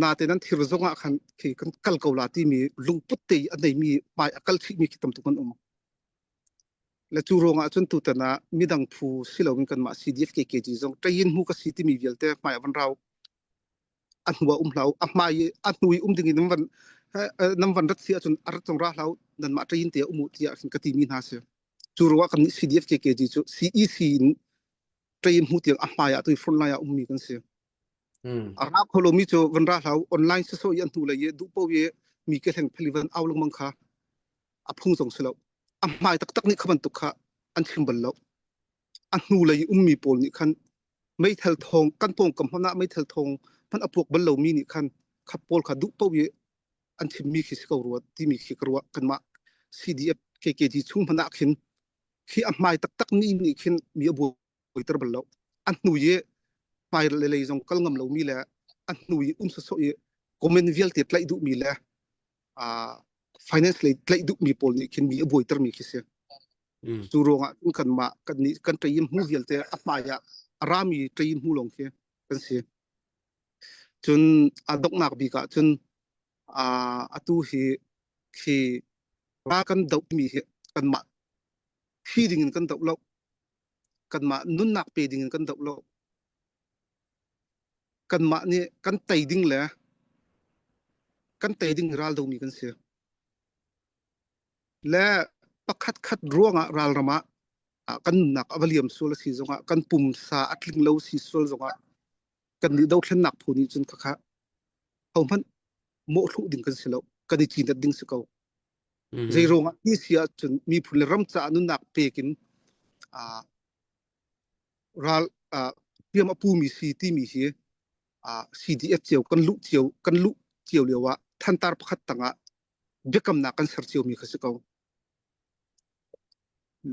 natein an thir zong ah khan khi kan kal ko la timi lungput te i a neimi hmai a kal chihmi khi tam tuk an um le cu ruangah cun tutan ah midang phu si loin kanmah CDF KKG zong ṭayin hmu ka si timi vialte hmai ah van rau a hnu ah um hlah u a hmai i a hnu i um ding in nan van nan van rat si ahcun a rat zong ra hlah u nanmah ṭayin te ah um u tiah khin ka timi hna si cu ruangah kan nih CDF KKG cu CEC in ṭayin hmu tiang a hmai ah tu front line ah ummi kan si Mm. a ra kho lomi cu van ra hlah u online sawsawh i an hnu lei i duh paoh i mi ke hleng phel i van au lengmang kha a phung zong si lo a hmai taktak nih kha bantuk kha an chim bal lo a hnu lei i ummi pawl nih khan meithal thawng kan pawngkam hmanh ah meithal thawng hmanh a puak bal lomi nih khan kha pawl kha duh paoh i an chimmi khi si ko rua timi khi ka ruah kanmah CDF KKG chung hmanh ah khin khi a hmai taktak mi nih khin mi a buaiter bal lo a hnu i hmai le lei zong kal ngam lomi le a hnu i um sawsawh i comment vialte tlaih duhmi le uh, finance lei tlaih duhmi pawl nih khin mi a buaitermi khi si. Mm. Cu ruangah cun kanmah kan nih kan ṭaim hmu vialte a hmai ah a rami ṭaim hmu lawng khi kan si. Cun a donghnak bik ah cun uh, atu hi khi ra kan dohmi hi kanmah thi ding in kan doh lo kanmah nunnak pe ding in kan doh lo kanmah nih kan tei ding le kan tei ding ral domi kan si. Le pakhat khat ruangah ralram ah kan nunnak a va liam sual a si zongah kan pumsa a tling lo si sual zongah kan nih dothlennak phu nih cun khakha hohmanh mawhhluh ding kan si lo kan i cinat ding si ko. Mm. Zei ruangah ti si ahcun miphun le ram caah nunnak pekin uh, ral uh, hriam a pumi si timi hi uh, CDF cio kan luh cio kan luh cio lio ah thantar pakhat tangah biakamnak kan ser cio mi kha si ko.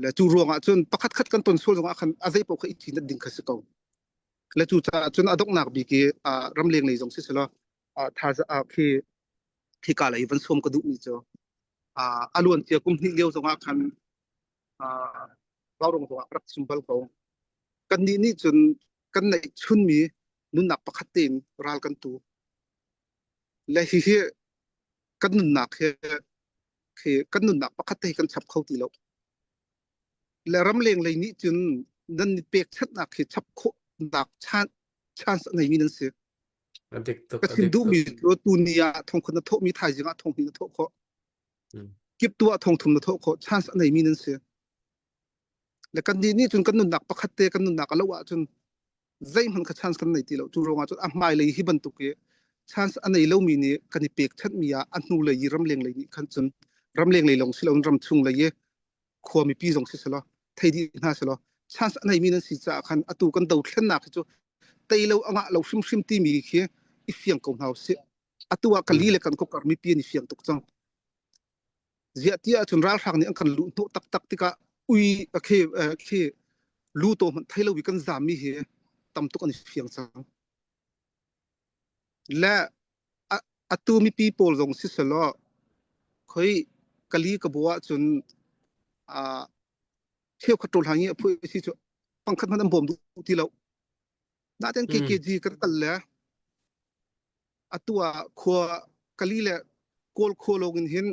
Le cu ruangah cun pakhat khat kan ton sual zongah khan a zei paoh kha i cinat ding kha si ko. Le cu caah cun a donghnak bik i uh, ramleng lei zong si selaw uh, thaza uh, khi khika lei van sawm ka duh mi cu uh, a luan cia kum hnih lio zongah khan uh, Vaurong zongah rak chim bal ko. Kannih nih cun kan neih chunmi nunnak pakhat tein ral kan tu. Le hihi kan nunnak hi khi kan nunnak pakhat te hi kan chap kho ti lo. Le ramleng lei nih cun nan i pekchanhnak hi chap khawhnak chance a ngeimi nan si. A dik tuk, Ka a chim dik duhmi tuk. cu tuni ah thongkhun na thawhmi thaizing ah thonghnih na thawh khawh. Mm. Kip tu ah thongthum na thawh khawh. Chance a ngeimi nan si. Le kan nih nih cun kan nunnak pakhat te kan nunnak a lo ahcun zeihmanh kha chance kan nei ti lo. Cu ruangah cun a hmailei hi bantuk i chance a nei lomi nih kan i pekchanhmi ah a hnu lei i ramleng lei nih khan cun ramleng lei lawng si loin ramchung lei i khua mipi zong si selaw thei dih hna selaw chance a neimi nan si caah khan atu kan dothlennak hi cu tei lo a ngah lo hrimhrim timi khi i fiang ko hna usih. Atu ah ka li le kan kokar mipi an i fiang tuk cang. Ziah ti ahcun ralhrang nih an kan luh hnawh taktak tikah ui khi khi lu to hmanh thei lo i kan zaammi hi tam tuk an i fiang cang. Le atu mipi pawl zong si selaw khoi kali ka bu ahcun uh, cheukhat ṭawl hlang i a phui si cu pangkhat hmanh an bawm duh ti lo. Naten KKG kan kal le atu ah khua kali le kawl khua lawng in hin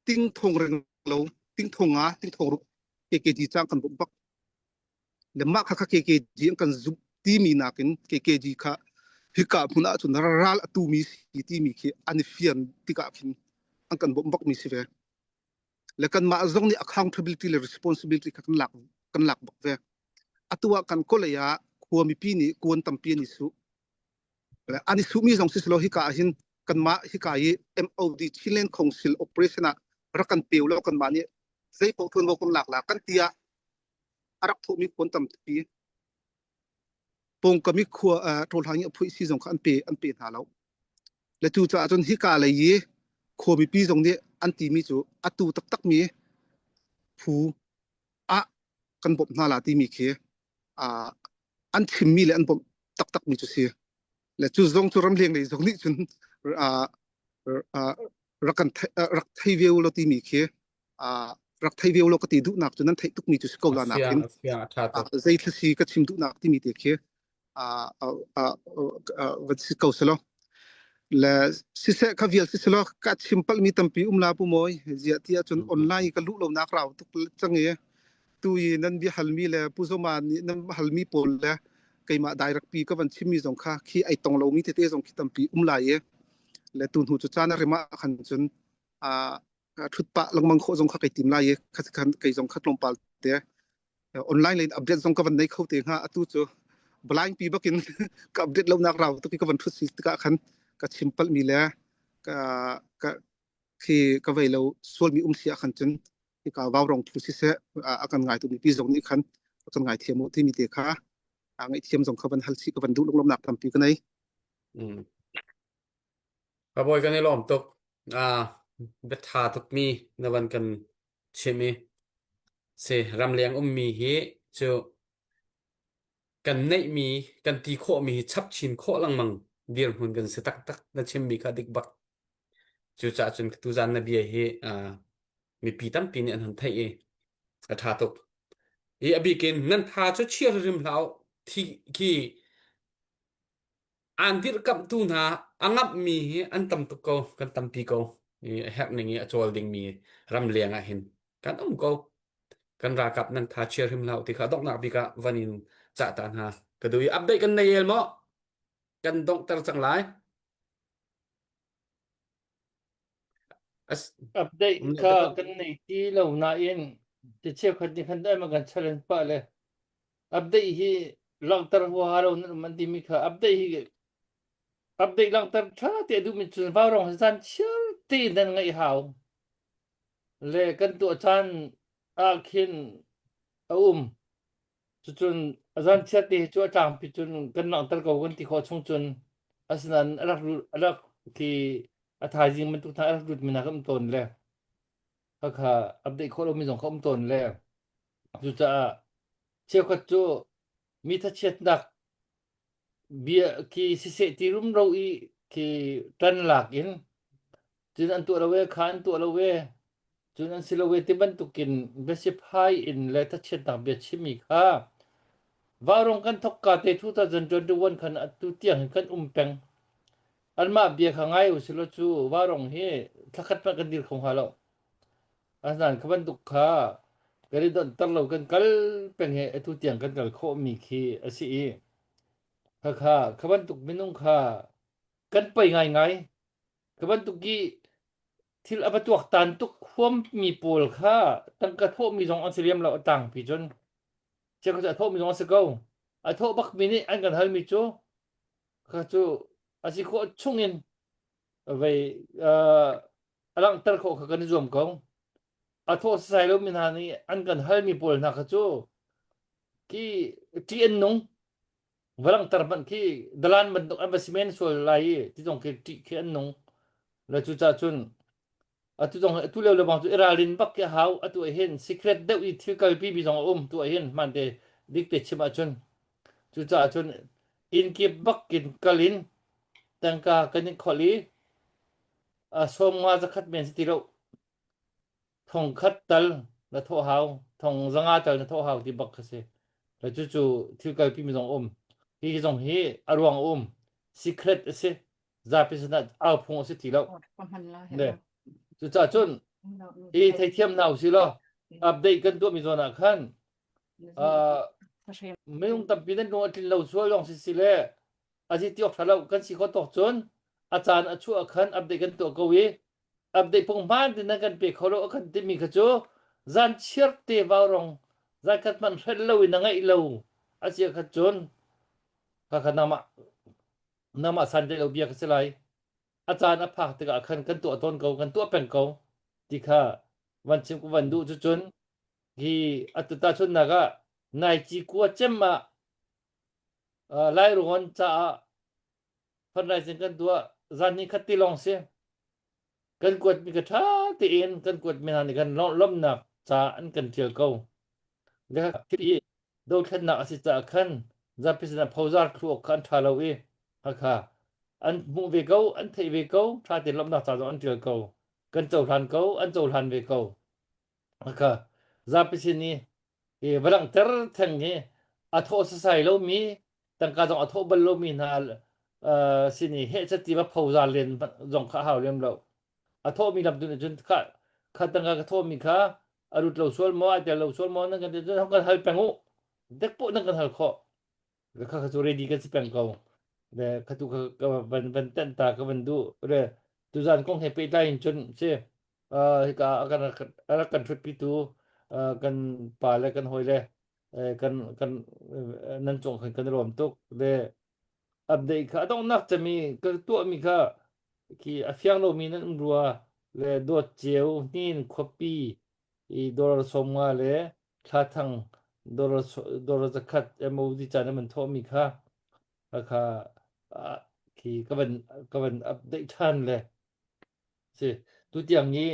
ting thong reng lo ting thong nga ting thong ruk KKG cang kan bawmh bak le mah kha kha KKG an kan zumh timi nakin KKG kha hika hmun ah cun ral a tumi si timi khi an i fian tikah khin an kan bawmh bakmi si ve le kanmah zong nih accountability le responsibility kha kan lak kan lak bak ve atu ah kan kolei ah khua mipi nih kuan tampi an i su an i suhmi zong si selaw hika ah hin kanmah hika i MOD Chinland Council operation ah rak kan peu lo kanmah nih zei paoh ṭuanvo kan lak la kan ti ah a rak thawhmi kuan tampi pawngkam i khua ṭawlhang i a phuih si zong kha an pe an pe hna lo le cu caah cun hika lei i khua mipi zong nih an timi cu atu taktakmi phu ah kan bawmh hna la timi khi an chimmi le an bawmh taktakmi cu si le cu zong cu ramleng lei zong nih cun rak kan rak thei ve lo timi khi rak thei ve lo ka ti duhnak cu nan theih tukmi cu si ko la nakin zei thil si ka chim duhnak timi te khi van si ko selaw le siseh kha vial si selaw ka chim palmi tampi um la pu mawi ziah ti ahcun online ka luh lo nak rau tuk cang i tu i nan bia halmi le pu zoma nih nan halmi pawl le keimah direct pi ka van chimmi zong kha khi ai tong lomi tete zong khi tampi um lai i le tu hnu cu caan a rem ah khan cun a thut pah lengmang khawh zong kha kai tim lai i khan kei zong kha tlawmpal te online line update zong ka van nei kho te hnga atu cu blind pi bakin ka update lo nak rau tuk ka van thut si tikah khan ka chim palh mi le ka ka khi ka vei lo sual mi um si ah khan cun hika vau rong phu siseh a kan ngai tu mi pi zong nih khan a kan ngai thiam u timi te kha a ngaihthiam zong kha van hal si ka van duh lunglawmnak tampi ka nei. Mm. Ka bawi kan i lawm tuk. Ah, biatha tukmi na van kan chim i si ramleng ummi hi cu kan neihmi kan ti khawhmi hi chap chin khawh lengmang dirhmun kan si taktak na chimmi kha dik bak. Cucaah cun tuzan na bia hi ah, mipi tampi nih an hun theih i a ṭha tuk. I a bikin nan tha cu chia rim hlah u. Thi khi Aan dirhkamhtu hna a ngamhmi hi an tam tuk ko, kan tampi ko. I a herh ning i a cawl dingmi ramleng ah hin kan um ko. Kan ralkap nan tha chia hrim hlah u ti kha donghnak bik ah van in cah ta hna. Ka duh i update kan nei el maw? Kan donghter cang lai. As, Update um kha kan nei ti lo nain ti cheukhat nih khan dai ma kan challenge pah le update hi langhter huaha lo nan um an timi kha update hi update langhter tha te duhmi cun vaurong hi caan chiar tein nan ngaih hau le kan tuah caan ah khin a um cucun a zan chiat te hi cu a tlangpi cun kan langhter ko kan ti khawh chung cun asinain a rak a rak khi a thaizing bantuk hna a rak lut mi hna kan um tawn le khakha update khawh lomi zong kha um tawn le Cucaah cheukhat cu mi thachiatnak bia khi siseh ti rumro i khi ṭan lak in cun an tuah lo e kha an tuah lo e cun an si lo e ti bantukin biasiphai in le thachiatnak bia chimmi kha vaurawng kan thawkka te 2021 khan atu tiang hin kan um peng. Anmah bia kha ngai u silaw cu vaurawng hi thlakhat hmanh kan dir kho hnga lo. Asinain kha bantuk kha kan i donhter lo kan kal peng hi atu tiang kan kal khawhmi khi a si i khakha kha bantuk minung kha kan poi ngaingai. Kha bantuk i thil a va tuaktan tuk huammi pawl kha tangka thawhmi zong an si lem lo a tangpi cun. Chiakhat cu a thawhmi zong a si ko. A thawh bakmi nih an kan halmi cu kha cu a si khawh chungin vei uh, a langhter khawh kha kan i zuam ko. A thawh sasai lomi hna nih an kan halmi pawl hna kha cu khi ṭih an nung va langhter hmanh khi dalan bantuk an va si men sual lai i ti zong khi ṭih khi an nung. Le cucaah cun atu zong atu lio lebang cu i ralrin bak khi a hau atu ah hin secret deuh i thil kalpi mi zong a um tu ah hin hman te dik te chim ahcun cucaah cun inn kip bak in kal in tangka kan in kholh i a sawm nga zakhat men si ti lo thong khat tal na thawh hau thong zanga tal na thawh hau ti bak kha si le cucu thil kalpi mi zong um hi zong hi a ruang a um secret a si zapi sinah au phung a si ti lo. Ne. Cucaah cun i theithiam hna usih law update kan tuahmi zawn ah khan uh, minung tampi nan lung a tlin lo sual lawng si si le a si ti awk ṭha lo kan si khawh tawk cun a caan a chuah khan update kan tuah ko i update phung hmaan tin nan kan pe kho lo a kan timi kha cu zan chiar te vaurong zan khat hmanh hrelh lo in a ngaih lo a si khat cun kha kha nama Nangmah santlai lo bia ka si lai. A caan a phak tikah khan kan tuah tawn ko, kan tuah peng ko ti kha van chim ka van duh cucun hi atu tahchunhnak ah nai ci kua cem ah uh, Lairuan caah fundraising kan tuah zan ni khat ti lawng si. Kan kuatmi ka ṭha tein kan kuatmi hna nih kan lawmhnak ca an kan ṭial ko. Le i dothlennak a si caah khan zapi sinah phozar thlu awk kha an ṭha lo i hakha an hmuh ve ko an theih ve ko ṭha tein lawmhnak ca zong an ṭial ko kan cohlan ko an cohlan ve ko hakha zapi sin i i va langhter theng hi a thawh sasai lomi tangka zong a thawh bal lomi hna uh, sin i heh cati va phozar len zong kha a hau lem lo a thawhmi lam tu nih cun kha kha tangka ka thawhmi kha a lut lo sual maw ai tel lo sual maw nan kan ti cun hong kan hal peng u dek poh nan kan hal khawh kha kha cu ready kan si peng ko le kha tu kha ka van van tenh ta ka van duh le tuzan kong he pehtlai in cun si hika a kan a rak kan ṭhutpitu kan pa le kan hawi le kan kan nan cung khan kan i lawm tuk le update kha a donghnak cemi ka tuahmi kha khi a fiang lomi nan um rua le dawt ceu hnin khuapi i dollar 50 le thlathang dollar dollar zakhat MOD caan an thawhmi kha kha khi ka van ka van update than le si tutiang hi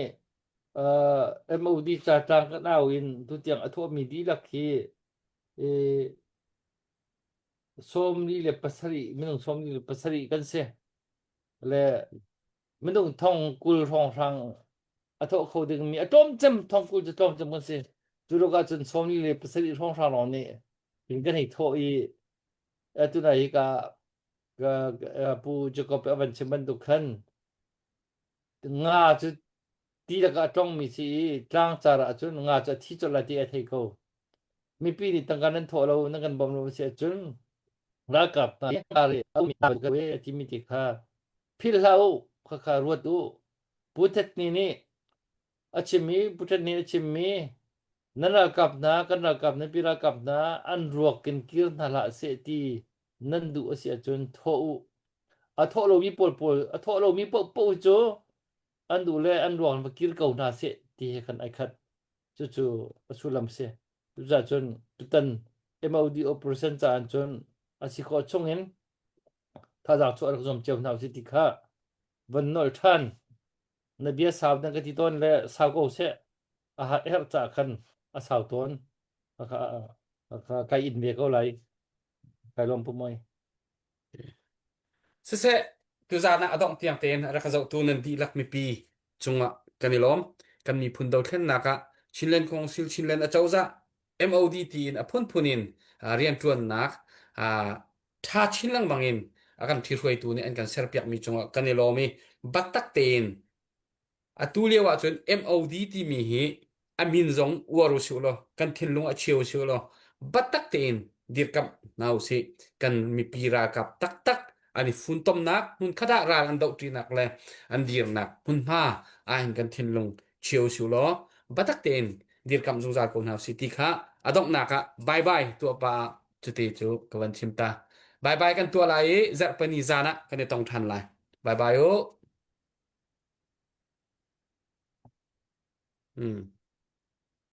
uh, MOD ca tlang kan au in tutiang a thawhmi dihlak hi 47 minung 47 kan si le minung thong 20 hrawnghrang a thawh kho dingmi a tlawmcem thong 20 cu tlawmcem kan si cu luk ahcun 47 hrawnghrang lawng nih hin kan hei thawh i atu na hi ka ka pu Jacob a van chim bantuk khan nga cu ti lakah a tlongmi si i tlangcar ahcun nga cu a thi colh lai ti a thei ko. Mipi nih tangka nan thawh lo, nan kan bawmh lo a si ahcun ralkap hna a timi ti kha philh hlah u, khakha ruat u. Pu Htet Ni nih a chimmi, Pu Htet Ni a chimmi nan ralkap hna, kan ralkap nan pi ralkap hna an ruak in kir hna hlah seh ti nan duh a si ahcun thawh u. A thawh lomi pawl pawl, a thawh lomi paohpaoh cu an duh le an ruang va kir ko hna seh ti he khan ai khat. Cucu a sullam si. Cucaah cun tutan MOD operation caah cun a si khawh chung in thazaang chuah rak zuam cio hna usih ti kha van nolh ṭhan. Na bia sau na ka ti tawn le sau ko seh. A herh caah khan a sau tawn. Kai in ve ko lai. Kai lawm pu moi. Siseh, tuzaan ah a dongh tiang tein a rak ka zohtu nan dihlak mipi cungah kan i lawm. Kan miphun dothlennak ah Chinland Council, Chinland Acozah, MOD tiin a phunphun in rianṭuannak ṭha chin lengmang in. A kan ṭhihruaitu nih an kan serpiakmi cungah kan i lawm i biatak tein Atu lio ahcun MOD timi hi a min zong uar usih law kan thinlung ah chia usih law biatak tein dirkamh hna usih. Kan mipi ralkap taktak an i funtomnak hmunkhat ah ral an dohṭinak le an dirnak hmunhma ahhin kan thinlung chia usih law biatak tein dirkamh zungzal ko hna usih ti kha a donghnak ah bye bye tuah pah ah cuti cu ka van chim ta. Bye bye kan tuah lai i zarhpini zan ah kan i tong ṭhan lai. Bye bye u. Mm.